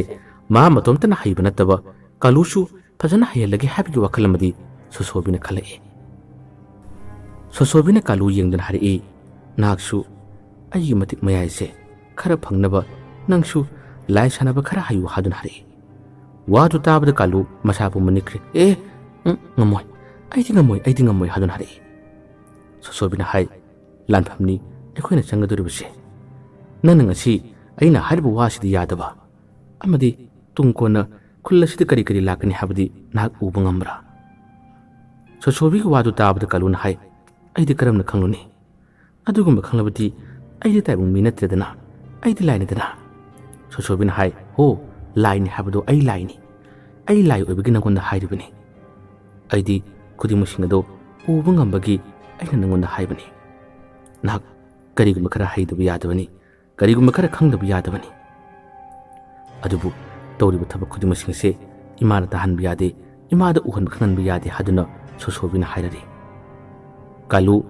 ꯃꯥ ꯃꯇꯣꯝꯇꯅ ꯍꯩꯕ ꯅꯠꯇꯕ ꯀꯥꯂꯨꯁꯨ ꯐꯖꯅ ꯍꯩꯍꯜꯂꯒꯦ ꯍꯥꯏꯕꯒꯤ ꯋꯥꯈꯜ ꯑꯃꯗꯤ ꯁꯣꯁꯣꯕꯤꯅ ꯈꯜꯂꯛꯏ꯫ ꯁꯣꯁꯣꯕꯤꯅ ꯀꯥꯂꯨ ꯌꯦꯡꯗꯨꯅ ꯍꯥꯏꯔꯛꯏ, "ꯅꯍꯥꯛꯁꯨ ꯑꯩꯒꯤ ꯃꯇꯤꯛ ꯃꯌꯥꯏꯁꯦ ꯈꯔ ꯐꯪꯅꯕ ꯅꯪꯁꯨ ꯂꯥꯏ ꯁꯥꯟꯅꯕ ꯈꯔ ꯍꯩꯌꯨ" ꯍꯥꯏꯗꯨꯅ ꯍꯥꯏꯔꯛꯏ꯫ ꯋꯥꯗꯨ ꯇꯥꯕꯗ ꯀꯥꯂꯨ ꯃꯁꯥ ꯄꯨꯝꯕ ꯅꯤꯛꯈ꯭ꯔꯦ꯫ "ꯑꯦ, ꯎꯝ, ꯉꯝꯃꯣꯏ, ꯑꯩꯗꯤ ꯉꯝꯃꯣꯏ, ꯑꯩꯗꯤ ꯉꯝꯃꯣꯏ" ꯍꯥꯏꯗꯨꯅ ꯍꯥꯏꯔꯛꯏ꯫ ꯁꯣꯁꯣꯕꯤꯅ ꯍꯥꯏ, "ꯂꯥꯟꯐꯝꯅꯤ ꯑꯩꯈꯣꯏꯅ ꯆꯪꯒꯗꯧꯔꯤꯕꯁꯦ꯫ ꯅꯪꯅ ꯉꯁꯤ ꯑꯩꯅ ꯍꯥꯏꯔꯤꯕ ꯋꯥꯁꯤꯗꯤ ꯌꯥꯗꯕ, ꯑꯃꯗꯤ ꯇꯨꯡ ꯀꯣꯟꯅ ꯈꯨꯜ ꯑꯁꯤꯗ ꯀꯔꯤ ꯀꯔꯤ ꯂꯥꯛꯀꯅꯤ ꯍꯥꯏꯕꯗꯤ ꯅꯍꯥꯛ ꯎꯕ ꯉꯝꯕ꯭ꯔꯥ?" ꯁꯣꯁꯣꯕꯤꯒꯤ ꯋꯥꯗꯨ ꯇꯥꯕꯗ ꯀꯥꯂꯨꯅ ꯍꯥꯏ, "ꯑꯩꯗꯤ ꯀꯔꯝꯅ ꯈꯪꯂꯨꯅꯤ? ꯑꯗꯨꯒꯨꯝꯕ ꯈꯪꯂꯕꯗꯤ ꯑꯩꯗꯤ ꯇꯥꯏꯕꯪ ꯃꯤ ꯅꯠꯇ꯭ꯔꯦꯗꯅ, ꯑꯩꯗꯤ ꯂꯥꯏꯅꯤꯗꯅ꯫" ꯁꯣꯁꯣꯕꯤꯅ ꯍꯥꯏ, "ꯍꯣ, ꯂꯥꯏꯅꯤ ꯍꯥꯏꯕꯗꯣ ꯑꯩ ꯂꯥꯏꯅꯤ꯫ ꯑꯩ ꯂꯥꯏ ꯑꯣꯏꯕꯒꯤ ꯅꯪꯉꯣꯟꯗ ꯍꯥꯏꯔꯤꯕꯅꯤ꯫ ꯑꯩꯗꯤ ꯈꯨꯗꯤꯡꯃꯛꯁꯤꯡ ꯑꯗꯣ ꯎꯕ ꯉꯝꯕꯒꯤ ꯑꯩꯅ ꯅꯪꯉꯣꯟꯗ ꯍꯥꯏꯕꯅꯤ꯫ ꯅꯍꯥꯛ ꯀꯔꯤꯒꯨꯝꯕ ꯈꯔ ꯍꯩꯗꯕ ꯌꯥꯗꯕꯅꯤ, ꯀꯔꯤꯒꯨꯝꯕ ꯈꯔ ꯈꯪꯗꯕ ꯌꯥꯗꯕꯅꯤ꯫ ꯑꯗꯨꯕꯨ ꯇꯧꯔꯤꯕ ꯊꯕꯛ ꯈꯨꯗꯤꯡꯃꯛꯁꯤꯡꯁꯦ ꯏꯃꯥꯅ ꯇꯥꯍꯟꯕ ꯌꯥꯗꯦ, ꯏꯃꯥꯗ ꯎꯍꯟꯕ ꯈꯪꯍꯟꯕ ꯌꯥꯗꯦ" ꯍꯥꯏꯗꯨꯅ ꯁꯣꯁꯣꯕꯤꯅ ꯍꯥꯏꯔꯔꯤ꯫ ꯀꯥꯂꯨ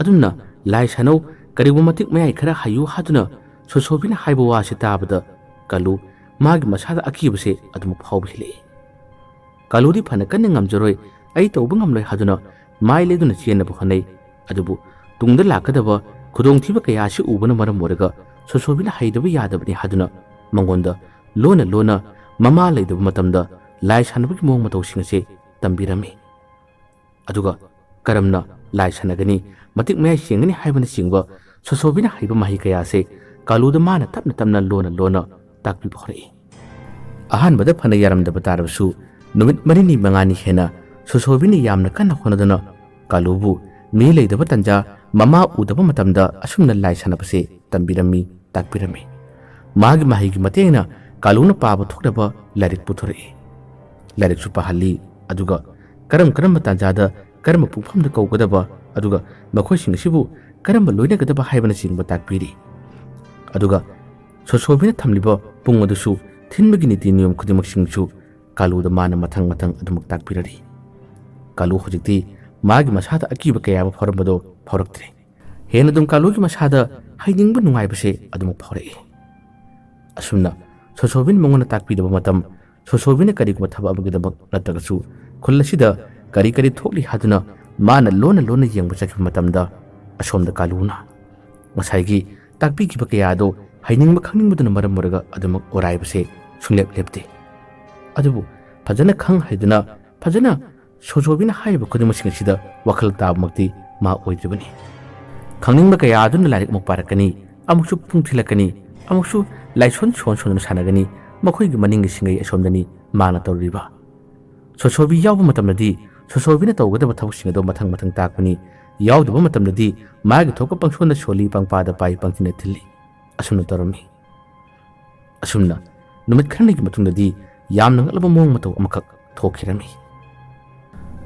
ꯑꯗꯨꯝꯅ "ꯂꯥꯏ ꯁꯥꯟꯅꯧ, ꯀꯔꯤꯒꯨꯝꯕ ꯃꯇꯤꯛ ꯃꯌꯥꯏ ꯈꯔ ꯍꯩꯌꯨ" ꯍꯥꯏꯗꯨꯅ ꯁꯣꯁꯣꯕꯤꯅ ꯍꯥꯏꯕ ꯋꯥꯁꯤ ꯇꯥꯕꯗ ꯀꯥꯂꯨ ꯃꯥꯒꯤ ꯃꯁꯥꯗ ꯑꯀꯤꯕꯁꯦ ꯑꯗꯨꯃꯛ ꯐꯥꯎꯕ ꯍꯦꯜꯂꯛꯏ꯫ ꯀꯥꯂꯨꯗꯤ ꯐꯅ ꯀꯟꯅ "ꯉꯝꯖꯔꯣꯏ, ꯑꯩ ꯇꯧꯕ ꯉꯝꯂꯣꯏ" ꯍꯥꯏꯗꯨꯅ ꯃꯥꯏ ꯂꯩꯗꯨꯅ ꯆꯦꯟꯅꯕ ꯍꯣꯠꯅꯩ꯫ ꯑꯗꯨꯕꯨ ꯇꯨꯡꯗ ꯂꯥꯛꯀꯗꯕ ꯈꯨꯗꯣꯡꯊꯤꯕ ꯀꯌꯥ ꯑꯁꯤ ꯎꯕꯅ ꯃꯔꯝ ꯑꯣꯏꯔꯒ ꯁꯣꯁꯣꯕꯤꯅ ꯍꯩꯗꯕ ꯌꯥꯗꯕꯅꯤ ꯍꯥꯏꯗꯨꯅ ꯃꯉꯣꯟꯗ ꯂꯣꯟꯅ ꯂꯣꯟꯅ ꯃꯃꯥ ꯂꯩꯇꯕ ꯃꯇꯝꯗ ꯂꯥꯏ ꯁꯥꯟꯅꯕꯒꯤ ꯃꯑꯣꯡ ꯃꯇꯧꯁꯤꯡ ꯑꯁꯦ ꯇꯝꯕꯤꯔꯝꯃꯤ꯫ ꯑꯗꯨꯒ ꯀꯔꯝꯅ ꯂꯥꯏ ꯁꯥꯟꯅꯒꯅꯤ, ꯃꯇꯤꯛ ꯃꯌꯥꯏ ꯆꯦꯟꯒꯅꯤ ꯍꯥꯏꯕꯅꯆꯤꯡꯕ ꯁꯣꯁꯣꯕꯤꯅ ꯍꯩꯕ ꯃꯍꯩ ꯀꯌꯥ ꯑꯁꯦ ꯀꯥꯂꯨꯗ ꯃꯥꯅ ꯇꯞꯅ ꯇꯞꯅ ꯂꯣꯟꯅ ꯂꯣꯟꯅ ꯇꯥꯛꯄꯤꯕ ꯍꯧꯔꯛꯏ꯫ ꯑꯍꯥꯟꯕꯗ ꯐꯅ ꯌꯥꯔꯝꯗꯕ ꯇꯥꯔꯕꯁꯨ, ꯅꯨꯃꯤꯠ ꯃꯔꯤꯅꯤ ꯃꯉꯥꯅꯤ ꯍꯦꯟꯅ ꯁꯣꯁꯣꯕꯤꯅ ꯌꯥꯝꯅ ꯀꯟꯅ ꯍꯣꯠꯅꯗꯨꯅ ꯀꯥꯂꯨꯕꯨ ꯃꯤ ꯂꯩꯇꯕ ꯇꯟꯖꯥ, ꯃꯃꯥ ꯎꯗꯕ ꯃꯇꯝꯗ ꯑꯁꯨꯝꯅ ꯂꯥꯏ ꯁꯥꯟꯅꯕꯁꯦ ꯇꯝꯕꯤꯔꯝꯃꯤ, ꯇꯥꯛꯄꯤꯔꯝꯃꯤ꯫ ꯃꯥꯒꯤ ꯃꯍꯩꯒꯤ ꯃꯇꯦꯡꯅ ꯀꯥꯂꯨꯅ ꯄꯥꯕ ꯊꯣꯛꯅꯕ ꯂꯥꯏꯔꯤꯛ ꯄꯨꯊꯣꯔꯛꯏ꯫ ꯂꯥꯏꯔꯤꯛꯁꯨ ꯄꯥꯍꯜꯂꯤ, ꯑꯗꯨꯒ ꯀꯔꯝ ꯀꯔꯝꯕ ꯇꯥꯟꯖꯥꯗ ꯀꯔꯝꯕ ꯄꯨꯡꯐꯝꯗ ꯀꯧꯒꯗꯕ, ꯑꯗꯨꯒ ꯃꯈꯣꯏꯁꯤꯡ ꯑꯁꯤꯕꯨ ꯀꯔꯝꯕ ꯂꯣꯏꯅꯒꯗꯕ ꯍꯥꯏꯕꯅꯆꯤꯡꯕ ꯇꯥꯛꯄꯤꯔꯤ꯫ ꯑꯗꯨꯒ ꯁꯣꯁꯣꯕꯤꯅ ꯊꯝꯂꯤꯕ ꯄꯨꯡ ꯑꯗꯨꯁꯨ ꯊꯤꯟꯕꯒꯤ ꯅꯤꯇꯤ ꯅꯤꯌꯣꯝ ꯈꯨꯗꯤꯡꯃꯛꯁꯤꯡꯁꯨ ꯀꯥꯂꯨꯗ ꯃꯥꯅ ꯃꯊꯪ ꯃꯊꯪ ꯑꯗꯨꯃꯛ ꯇꯥꯛꯄꯤꯔꯔꯤ꯫ ꯀꯥꯂꯨ ꯍꯧꯖꯤꯛꯇꯤ ꯃꯥꯒꯤ ꯃꯁꯥꯗ ꯑꯀꯤꯕ ꯀꯌꯥ ꯑꯃ ꯐꯥꯎꯔꯝꯕꯗꯣ ꯐꯥꯎꯔꯛꯇ꯭ꯔꯦ꯫ ꯍꯦꯟꯅ ꯑꯗꯨꯝ ꯀꯥꯂꯨꯒꯤ ꯃꯁꯥꯗ ꯍꯩꯅꯤꯡꯕ ꯅꯨꯡꯉꯥꯏꯕꯁꯦ ꯑꯗꯨꯃꯛ ꯐꯥꯎꯔꯛꯏ꯫ ꯑꯁꯨꯝꯅ ꯁꯣꯁꯣꯕꯤꯅ ꯃꯉꯣꯟꯗ ꯇꯥꯛꯄꯤꯗꯕ ꯃꯇꯝ, ꯁꯣꯁꯣꯕꯤꯅ ꯀꯔꯤꯒꯨꯝꯕ ꯊꯕꯛ ꯑꯃꯒꯤꯗꯃꯛ ꯅꯠꯇ꯭ꯔꯒꯁꯨ ꯈꯨꯜ ꯑꯁꯤꯗ ꯀꯔꯤ ꯀꯔꯤ ꯊꯣꯛꯂꯤ ꯍꯥꯏꯗꯨꯅ ꯃꯥꯅ ꯂꯣꯟꯅ ꯂꯣꯟꯅ ꯌꯦꯡꯕ ꯆꯠꯈꯤꯕ ꯃꯇꯝꯗ, ꯑꯁꯣꯝꯗ ꯀꯥꯂꯨꯅ ꯉꯁꯥꯏꯒꯤ ꯇꯥꯛꯄꯤꯈꯤꯕ ꯀꯌꯥ ꯑꯗꯣ ꯍꯩꯅꯤꯡꯕ ꯈꯪꯅꯤꯡꯕꯗꯨꯅ ꯃꯔꯝ ꯑꯣꯏꯔꯒ ꯑꯗꯨꯃꯛ ꯑꯣꯔꯥꯏꯕꯁꯦ ꯁꯨꯡꯂꯦꯞ ꯂꯦꯞꯇꯦ꯫ ꯑꯗꯨꯕꯨ ꯐꯖꯅ ꯈꯪ ꯍꯩꯗꯨꯅ, ꯐꯖꯅ ꯁꯣꯁꯣꯕꯤꯅ ꯍꯥꯏꯔꯤꯕ ꯈꯨꯗꯤꯡꯃꯛꯁꯤꯡ ꯑꯁꯤꯗ ꯋꯥꯈꯜ ꯇꯥꯕꯃꯛꯇꯤ ꯃꯥ ꯑꯣꯏꯗ꯭ꯔꯤꯕꯅꯤ꯫ ꯈꯪꯅꯤꯡꯕ ꯀꯌꯥ ꯑꯗꯨꯅ ꯂꯥꯏꯔꯤꯛ ꯑꯃꯨꯛ ꯄꯥꯔꯛꯀꯅꯤ, ꯑꯃꯨꯛꯁꯨ ꯄꯨꯡ ꯊꯤꯜꯂꯛꯀꯅꯤ, ꯑꯃꯨꯛꯁꯨ ꯂꯥꯏꯁꯣꯟ ꯁꯣꯟ ꯁꯣꯟꯗꯨꯅ ꯁꯥꯟꯅꯒꯅꯤ꯫ ꯃꯈꯣꯏꯒꯤ ꯃꯅꯤꯡꯒꯤ ꯁꯤꯡꯒꯩ ꯑꯁꯣꯝꯗꯅꯤ ꯃꯥꯅ ꯇꯧꯔꯤꯕ꯫ ꯁꯣꯁꯣꯕꯤ ꯌꯥꯎꯕ ꯃꯇꯝꯗꯗꯤ ꯁꯣꯁꯣꯕꯤꯅ ꯇꯧꯒꯗꯕ ꯊꯕꯛꯁꯤꯡ ꯑꯗꯨ ꯃꯊꯪ ꯃꯊꯪ ꯇꯥꯛꯄꯅꯤ꯫ ꯌꯥꯎꯗꯕ ꯃꯇꯝꯗꯗꯤ ꯃꯥꯒꯤ ꯊꯣꯛꯄ ꯄꯪꯁꯣꯟꯗ ꯁꯣꯜꯂꯤ, ꯄꯪꯄꯥꯗ ꯄꯥꯏ, ꯄꯪꯊꯤꯟꯗ ꯊꯤꯜꯂꯤ꯫ ꯑꯁꯨꯝꯅ ꯇꯧꯔꯝꯃꯤ꯫ ꯑꯁꯨꯝꯅ ꯅꯨꯃꯤꯠ ꯈꯔꯅꯤꯒꯤ ꯃꯇꯨꯡꯗꯗꯤ ꯌꯥꯝꯅ ꯉꯛꯂꯕ ꯃꯑꯣꯡ ꯃꯇꯧ ꯑꯃꯈꯛ ꯊꯣꯛꯈꯤꯔꯝꯃꯤ꯫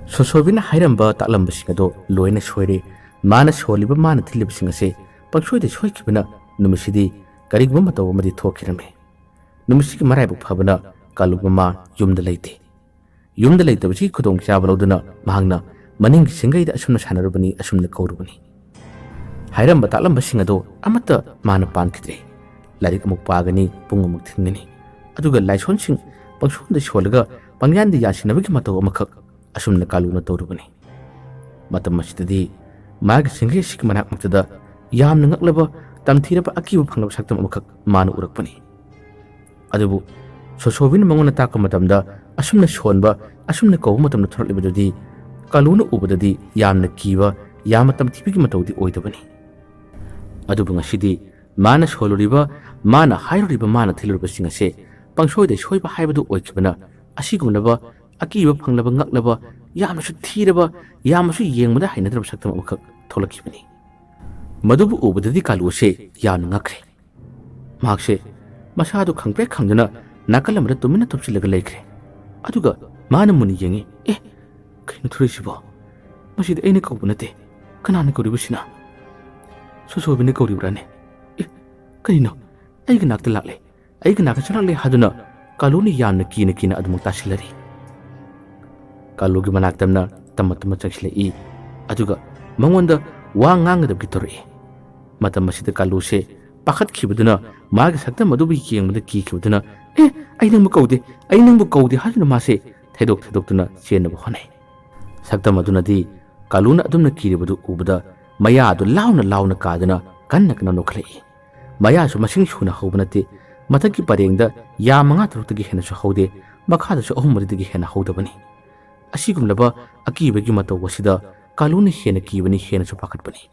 ꯁꯣꯁꯣꯕꯤꯅ ꯍꯥꯏꯔꯝꯕ ꯇꯥꯛꯂꯝꯕꯁꯤꯡ ꯑꯗꯣ ꯂꯣꯏꯅ ꯁꯣꯏꯔꯦ꯫ ꯃꯥꯅ ꯁꯣꯜꯂꯤꯕ, ꯃꯥꯅ ꯊꯤꯜꯂꯤꯕꯁꯤꯡ ꯑꯁꯦ ꯄꯪꯁꯣꯏꯗ ꯁꯣꯏꯈꯤꯕꯅ ꯅꯨꯃꯤꯠꯁꯤꯗꯤ ꯀꯔꯤꯒꯨꯝꯕ ꯃꯇꯧ ꯑꯃꯗꯤ ꯊꯣꯛꯈꯤꯔꯝꯃꯤ꯫ ꯅꯨꯃꯤꯠꯁꯤꯒꯤ ꯃꯔꯥꯏꯕꯛ ꯐꯕꯅ ꯀꯥꯂꯨ ꯃꯃꯥ ꯌꯨꯝꯗ ꯂꯩꯇꯦ꯫ ꯌꯨꯝꯗ ꯂꯩꯇꯕꯁꯤꯒꯤ ꯈꯨꯗꯣꯡꯆꯥꯕ ꯂꯧꯗꯨꯅ ꯃꯍꯥꯛꯅ ꯃꯅꯤꯡꯒꯤ ꯁꯤꯡꯒꯩꯗ ꯑꯁꯨꯝꯅ ꯁꯥꯟꯅꯔꯨꯕꯅꯤ, ꯑꯁꯨꯝꯅ ꯀꯧꯔꯨꯕꯅꯤ꯫ ꯍꯥꯏꯔꯝꯕ ꯇꯥꯛꯂꯝꯕꯁꯤꯡ ꯑꯗꯣ ꯑꯃꯠꯇ ꯃꯥꯅ ꯄꯥꯟꯈꯤꯗ꯭ꯔꯦ꯫ ꯂꯥꯏꯔꯤꯛ ꯑꯃꯨꯛ ꯄꯥꯒꯅꯤ, ꯄꯨꯡ ꯑꯃꯨꯛ ꯊꯤꯟꯒꯅꯤ, ꯑꯗꯨꯒ ꯂꯥꯏꯁꯣꯟꯁꯤꯡ ꯄꯪꯁꯣꯟꯗ ꯁꯣꯜꯂꯒ ꯄꯪꯌꯥꯟꯗ ꯌꯥꯟꯁꯤꯟꯅꯕꯒꯤ ꯃꯇꯧ ꯑꯃꯈꯛ ꯑꯁꯨꯝꯅ ꯀꯥꯂꯨꯅ ꯇꯧꯔꯨꯕꯅꯤ꯫ ꯃꯇꯝ ꯑꯁꯤꯗꯗꯤ ꯃꯥꯒꯤ ꯁꯤꯡꯒꯩ ꯑꯁꯤꯒꯤ ꯃꯅꯥꯛ ꯅꯛꯇꯗ ꯌꯥꯝꯅ ꯉꯛꯂꯕ, ꯇꯝꯊꯤꯔꯕ, ꯑꯀꯤꯕ ꯐꯪꯂꯕ ꯁꯛꯇꯝ ꯑꯃꯈꯛ ꯃꯥꯅ ꯎꯔꯛꯄꯅꯤ꯫ ꯑꯗꯨꯕꯨ ꯁꯣꯁꯣꯕꯤꯅ ꯃꯉꯣꯟꯗ ꯇꯥꯛꯄ ꯃꯇꯝꯗ ꯑꯁꯨꯝꯅ ꯁꯣꯟꯕ, ꯑꯁꯨꯝꯅ ꯀꯧꯕ ꯃꯇꯝꯗ ꯊꯣꯔꯛꯂꯤꯕꯗꯨꯗꯤ ꯀꯥꯂꯨꯅ ꯎꯕꯗꯗꯤ ꯌꯥꯝꯅ ꯀꯤꯕ, ꯌꯥꯝꯅ ꯇꯝꯊꯤꯕꯒꯤ ꯃꯇꯧꯗꯤ ꯑꯣꯏꯗꯕꯅꯤ꯫ ꯑꯗꯨꯕꯨ ꯉꯁꯤꯗꯤ ꯃꯥꯅ ꯁꯣꯜꯂꯨꯔꯤꯕ, ꯃꯥꯅ ꯍꯥꯏꯔꯨꯔꯤꯕ, ꯃꯥꯅ ꯊꯤꯜꯂꯨꯔꯤꯕꯁꯤꯡ ꯑꯁꯦ ꯄꯪꯁꯣꯏꯗ ꯁꯣꯏꯕ ꯍꯥꯏꯕꯗꯨ ꯑꯣꯏꯈꯤꯕꯅ ꯑꯁꯤꯒꯨꯝꯂꯕ ꯑꯀꯤꯕ ꯐꯪꯂꯕ, ꯉꯛꯂꯕ, ꯌꯥꯝꯅꯁꯨ ꯊꯤꯔꯕ, ꯌꯥꯝꯅꯁꯨ ꯌꯦꯡꯕꯗ ꯍꯩꯅꯗ꯭ꯔꯕ ꯁꯛꯇꯝ ꯑꯃꯈꯛ ꯊꯣꯛꯂꯛꯈꯤꯕꯅꯤ꯫ ꯃꯗꯨꯕꯨ ꯎꯕꯗꯗꯤ ꯀꯥꯂꯨ ꯑꯁꯦ ꯌꯥꯝꯅ ꯉꯛꯈ꯭ꯔꯦ꯫ ꯃꯍꯥꯛꯁꯦ ꯃꯁꯥꯗꯨ ꯈꯪꯄ꯭ꯔꯦꯛ ꯈꯪꯗꯅ ꯅꯥꯀꯜ ꯑꯃꯗ ꯇꯨꯃꯤꯟꯅ ꯇꯨꯝꯁꯤꯜꯂꯒ ꯂꯩꯈ꯭ꯔꯦ꯫ ꯑꯗꯨꯒ ꯃꯥꯅ ꯃꯨꯟꯅ ꯌꯦꯡꯉꯤ꯫ "ꯑꯦ, ꯀꯩꯅꯣ ꯊꯣꯔꯛꯏꯁꯤꯕꯣ? ꯃꯁꯤꯗꯤ ꯑꯩꯅ ꯀꯧꯕ ꯅꯠꯇꯦ꯫ ꯀꯅꯥꯅ ꯀꯧꯔꯤꯕꯁꯤꯅ? ꯁꯣꯁꯣꯕꯤꯅ ꯀꯧꯔꯤꯕ꯭ꯔꯥꯅꯦ? ꯑꯦ, ꯀꯔꯤꯅꯣ? ꯑꯩꯒꯤ ꯅꯥꯛꯇ ꯂꯥꯛꯂꯦ, ꯑꯩꯒꯤ ꯅꯥꯛꯇ ꯆꯪꯂꯛꯂꯦ" ꯍꯥꯏꯗꯨꯅ ꯀꯥꯂꯨꯅ ꯌꯥꯝꯅ ꯀꯤꯅ ꯀꯤꯅ ꯑꯗꯨꯃꯛ ꯇꯥꯁꯤꯜꯂꯔꯤ꯫ ꯀꯥꯂꯨꯒꯤ ꯃꯅꯥꯛꯇꯝꯅ ꯇꯝꯃ ꯇꯝꯃ ꯆꯪꯁꯤꯜꯂꯛꯏ꯫ ꯑꯗꯨꯒ ꯃꯉꯣꯟꯗ ꯋꯥ ꯉꯥꯡꯒꯗꯕꯒꯤ ꯇꯧꯔꯛꯏ꯫ ꯃꯇꯝ ꯑꯁꯤꯗ ꯀꯥꯂꯨꯁꯦ ꯄꯥꯈꯠꯈꯤꯕꯗꯨꯅ, ꯃꯥꯒꯤ ꯁꯛꯇꯝ ꯑꯗꯨꯕꯨ ꯌꯦꯡꯕꯗ ꯀꯤꯈꯤꯕꯗꯨꯅ, "ꯑꯦ, ꯑꯩ ꯅꯪꯕꯨ ꯀꯧꯗꯦ, ꯑꯩ ꯅꯪꯕꯨ ꯀꯧꯗꯦ" ꯍꯥꯏꯗꯨꯅ ꯃꯥꯁꯦ ꯊꯩꯗꯣꯛ ꯊꯩꯗꯣꯛꯇꯨꯅ ꯆꯦꯟꯅꯕ ꯍꯣꯠꯅꯩ꯫ ꯁꯛꯇꯝ ꯑꯗꯨꯅꯗꯤ ꯀꯥꯂꯨꯅ ꯑꯗꯨꯝꯅ ꯀꯤꯔꯤꯕꯗꯨ ꯎꯕꯗ ꯃꯌꯥ ꯑꯗꯨ ꯂꯥꯎꯅ ꯂꯥꯎꯅ ꯀꯥꯗꯨꯅ ꯀꯟꯅ ꯀꯟꯅ ꯅꯣꯛꯈꯠꯂꯛꯏ꯫ ꯃꯌꯥꯁꯨ ꯃꯁꯤꯡ ꯁꯨꯅ ꯍꯧꯕ ꯅꯠꯇꯦ, ꯃꯊꯛꯀꯤ ꯄꯔꯦꯡꯗ ꯌꯥ ꯃꯉꯥ ꯇꯔꯨꯛꯇꯒꯤ ꯍꯦꯟꯅꯁꯨ ꯍꯧꯗꯦ꯫ ꯃꯈꯥꯗꯁꯨ ꯑꯍꯨꯝ ꯃꯔꯤꯗꯒꯤ ꯍꯦꯟꯅ ꯍꯧꯗꯕꯅꯤ꯫ ꯑꯁꯤꯒꯨꯝꯂꯕ ꯑꯀꯤꯕꯒꯤ ꯃꯇꯧ ꯑꯁꯤꯗ ꯀꯥꯂꯨꯅ ꯍꯦꯟꯅ ꯀꯤꯕꯅꯤ, ꯍꯦꯟꯅꯁꯨ ꯄꯥꯈꯠꯄꯅꯤ꯫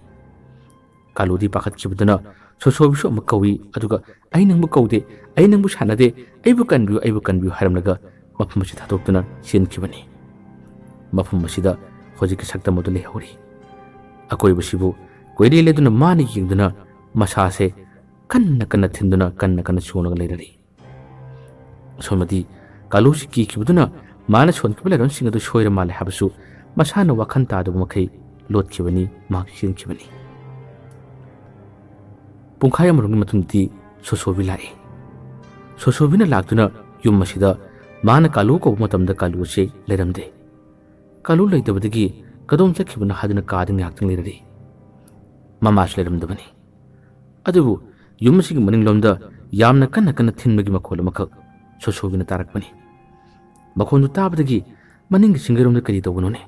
ꯀꯥꯂꯨꯗꯤ ꯄꯥꯈꯠꯈꯤꯕꯗꯨꯅ ꯁꯣꯁꯣꯕꯤꯁꯨ ꯑꯃꯨꯛ ꯀꯧꯏ, ꯑꯗꯨꯒ "ꯑꯩ ꯅꯪꯕꯨ ꯀꯧꯗꯦ, ꯑꯩ ꯅꯪꯕꯨ ꯁꯥꯟꯅꯗꯦ, ꯑꯩꯕꯨ ꯀꯟꯕꯤꯌꯨ, ꯑꯩꯕꯨ ꯀꯟꯕꯤꯌꯨ" ꯍꯥꯏꯔꯝꯂꯒ ꯃꯐꯝ ꯑꯁꯤ ꯊꯥꯗꯣꯛꯇꯨꯅ ꯆꯦꯟꯈꯤꯕꯅꯤ꯫ ꯃꯐꯝ ꯑꯁꯤꯗ ꯍꯧꯖꯤꯛꯀꯤ ꯁꯛꯇꯝ ꯑꯗꯨ ꯂꯩꯍꯧꯔꯤ꯫ ꯑꯀꯣꯏꯕꯁꯤꯕꯨ ꯀꯣꯏꯔꯦ ꯂꯩꯗꯨꯅ ꯃꯥꯅ ꯌꯦꯡꯗꯨꯅ ꯃꯁꯥꯁꯦ ꯀꯟꯅ ꯀꯟꯅ ꯊꯤꯟꯗꯨꯅ ꯀꯟꯅ ꯀꯟꯅ ꯆꯣꯡꯂꯒ ꯂꯩꯔꯔꯤ꯫ ꯑꯁꯣꯝꯗꯗꯤ ꯀꯥꯂꯨꯁꯤ ꯀꯤꯈꯤꯕꯗꯨꯅ ꯃꯥꯅ ꯁꯣꯟꯈꯤꯕ ꯂꯥꯏꯔꯣꯟꯁꯤꯡ ꯑꯗꯨ ꯁꯣꯏꯔ ꯃꯥꯜꯂꯦ ꯍꯥꯏꯕꯁꯨ ꯃꯁꯥꯅ ꯋꯥꯈꯜ ꯇꯥꯗꯕ ꯃꯈꯩ ꯂꯣꯠꯈꯤꯕꯅꯤ, ꯃꯍꯥꯛ ꯆꯦꯟꯈꯤꯕꯅꯤ꯫ ꯄꯨꯡꯈꯥꯏ ꯑꯃꯔꯣꯝꯒꯤ ꯃꯇꯨꯡꯗꯗꯤ ꯁꯣꯁꯣꯕꯤ ꯂꯥꯛꯏ꯫ ꯁꯣꯁꯣꯕꯤꯅ ꯂꯥꯛꯇꯨꯅ ꯌꯨꯝ ꯑꯁꯤꯗ ꯃꯥꯅ ꯀꯥꯂꯨ ꯀꯧꯕ ꯃꯇꯝꯗ ꯀꯥꯂꯨ ꯑꯁꯤ ꯂꯩꯔꯝꯗꯦ꯫ ꯀꯥꯂꯨ ꯂꯩꯇꯕꯗꯒꯤ ꯀꯗꯣꯝ ꯆꯠꯈꯤꯕꯅꯣ ꯍꯥꯏꯗꯨꯅ ꯀꯥꯗ ꯉꯥꯏꯍꯥꯛꯇꯪ ꯂꯩꯔꯔꯤ꯫ ꯃꯃꯥꯁꯨ ꯂꯩꯔꯝꯗꯕꯅꯤ꯫ ꯑꯗꯨꯕꯨ ꯌꯨꯝ ꯑꯁꯤꯒꯤ ꯃꯅꯤꯡꯂꯣꯝꯗ ꯌꯥꯝꯅ ꯀꯟꯅ ꯀꯟꯅ ꯊꯤꯟꯕꯒꯤ ꯃꯈꯣꯜ ꯑꯃꯈꯛ ꯁꯣꯁꯣꯕꯤꯅ ꯇꯥꯔꯛꯄꯅꯤ꯫ ꯃꯈꯣꯟꯗꯨ ꯇꯥꯕꯗꯒꯤ ꯃꯅꯤꯡꯒꯤ ꯁꯤꯡꯒꯩꯔꯣꯝꯗ ꯀꯔꯤ ꯇꯧꯕꯅꯣꯅꯦ?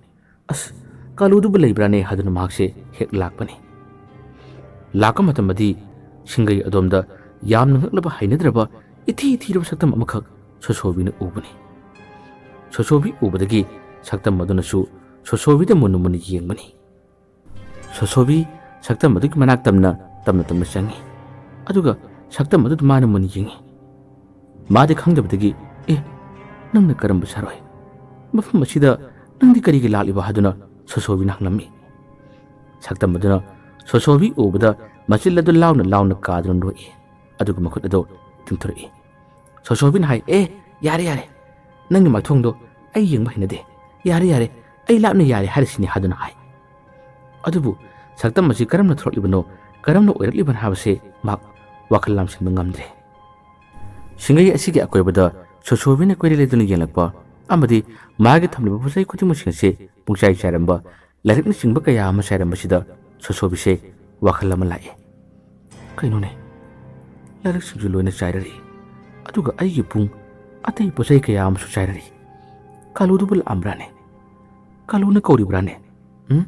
"ꯑꯁ, ꯀꯥꯂꯨꯗꯨꯕꯨ ꯂꯩꯕ꯭ꯔꯥꯅꯦ?" ꯍꯥꯏꯗꯨꯅ ꯃꯍꯥꯛꯁꯦ ꯍꯦꯛ ꯂꯥꯛꯄꯅꯤ꯫ ꯂꯥꯛꯄ ꯃꯇꯝꯗꯗꯤ ꯁꯤꯡꯒꯩ ꯑꯗꯣꯝꯗ ꯌꯥꯝꯅ ꯉꯛꯂꯕ, ꯍꯩꯅꯗ꯭ꯔꯕ, ꯏꯊꯤ ꯊꯤꯔꯕ ꯁꯛꯇꯝ ꯑꯃꯈꯛ ꯁꯣꯁꯣꯕꯤꯅ ꯎꯕꯅꯤ꯫ ꯁꯣꯁꯣꯕꯤ ꯎꯕꯗꯒꯤ ꯁꯛꯇꯝ ꯑꯗꯨꯅꯁꯨ ꯁꯣꯁꯣꯕꯤꯗ ꯃꯨꯟꯅ ꯃꯨꯟꯅ ꯌꯦꯡꯕꯅꯤ꯫ ꯁꯣꯁꯣꯕꯤ ꯁꯛꯇꯝ ꯑꯗꯨꯒꯤ ꯃꯅꯥꯛ ꯇꯝꯅ, ꯇꯝꯅ ꯇꯝꯅ ꯆꯪꯉꯤ꯫ ꯑꯗꯨꯒ ꯁꯛꯇꯝ ꯑꯗꯨꯗ ꯃꯥꯅ ꯃꯨꯟꯅ ꯌꯦꯡꯉꯤ꯫ ꯃꯥꯗꯤ ꯈꯪꯗꯕꯗꯒꯤ, "ꯑꯦ, ꯅꯪꯅ ꯀꯔꯝꯕ ꯁꯥꯔꯣꯏ? ꯃꯐꯝ ꯑꯁꯤꯗ ꯅꯪꯗꯤ ꯀꯔꯤꯒꯤ ꯂꯥꯛꯂꯤꯕ?" ꯍꯥꯏꯗꯨꯅ ꯁꯣꯁꯣꯕꯤꯅ ꯍꯪꯂꯝꯃꯤ꯫ ꯁꯛꯇꯝ ꯑꯗꯨꯅ ꯁꯣꯁꯣꯕꯤ ꯎꯕꯗ ꯃꯆꯤꯜ ꯑꯗꯨ ꯂꯥꯎꯅ ꯂꯥꯎꯅ ꯀꯥꯗꯨꯅ ꯅꯣꯛꯏ꯫ ꯑꯗꯨꯒ ꯃꯈꯨꯠ ꯑꯗꯨ ꯇꯤꯡꯊꯣꯔꯛꯏ꯫ ꯁꯣꯁꯣꯕꯤꯅ ꯍꯥꯏ, "ꯑꯦ, ꯌꯥꯔꯦ, ꯌꯥꯔꯦ, ꯅꯪꯒꯤ ꯃꯥꯏꯊꯣꯡꯗꯣ ꯑꯩ ꯌꯦꯡꯕ ꯍꯩꯅꯗꯦ꯫ ꯌꯥꯔꯦ, ꯌꯥꯔꯦ, ꯑꯩ ꯂꯥꯞꯅ ꯌꯥꯔꯦ ꯍꯥꯏꯔꯤꯁꯤꯅꯤ" ꯍꯥꯏꯗꯨꯅ ꯍꯥꯏ꯫ ꯑꯗꯨꯕꯨ ꯁꯛꯇꯝ ꯑꯁꯤ ꯀꯔꯝꯅ ꯊꯣꯔꯛꯂꯤꯕꯅꯣ, ꯀꯔꯝꯅ ꯑꯣꯏꯔꯛꯂꯤꯕꯅꯣ ꯍꯥꯏꯕꯁꯤ ꯃꯍꯥꯛ ꯋꯥꯈꯜ ꯂꯥꯝꯁꯤꯟꯕ ꯉꯝꯗ꯭ꯔꯦ꯫ ꯁꯤꯡꯒꯩ ꯑꯁꯤꯒꯤ ꯑꯀꯣꯏꯕꯗ ꯁꯣꯁꯣꯕꯤꯅ ꯀꯣꯏꯔꯦ ꯂꯩꯗꯨꯅ ꯌꯦꯡꯂꯛꯄ ꯑꯃꯗꯤ ꯃꯥꯒꯤ ꯊꯝꯂꯤꯕ ꯄꯣꯠ ꯆꯩ ꯈꯨꯗꯤꯡꯃꯛꯁꯤꯡ ꯑꯁꯤ ꯄꯨꯡꯆꯥꯏ ꯆꯥꯏꯔꯝꯕ, ꯂꯥꯏꯔꯤꯛꯅꯆꯤꯡꯕ ꯀꯌꯥ ꯑꯃ ꯆꯥꯏꯔꯝꯕꯁꯤꯗ ꯁꯣꯁꯣꯕꯤꯁꯦ ꯋꯥꯈꯜ ꯑꯃ ꯂꯥꯛꯏ꯫ "ꯀꯩꯅꯣꯅꯦ? ꯂꯥꯏꯔꯤꯛꯁꯤꯡꯁꯨ ꯂꯣꯏꯅ ꯆꯥꯏꯔꯔꯤ, ꯑꯗꯨꯒ ꯑꯩꯒꯤ ꯄꯨꯡ, ꯑꯇꯩ ꯄꯣꯠ ꯆꯩ ꯀꯌꯥ ꯑꯃꯁꯨ ꯆꯥꯏꯔꯔꯤ꯫ ꯀꯥꯂꯨꯗꯨꯕꯨ ꯂꯥꯛꯑꯝꯕ꯭ꯔꯥꯅꯦ? ꯀꯥꯂꯨꯅ ꯀꯧꯔꯤꯕ꯭ꯔꯥꯅꯦ? ꯎꯝ?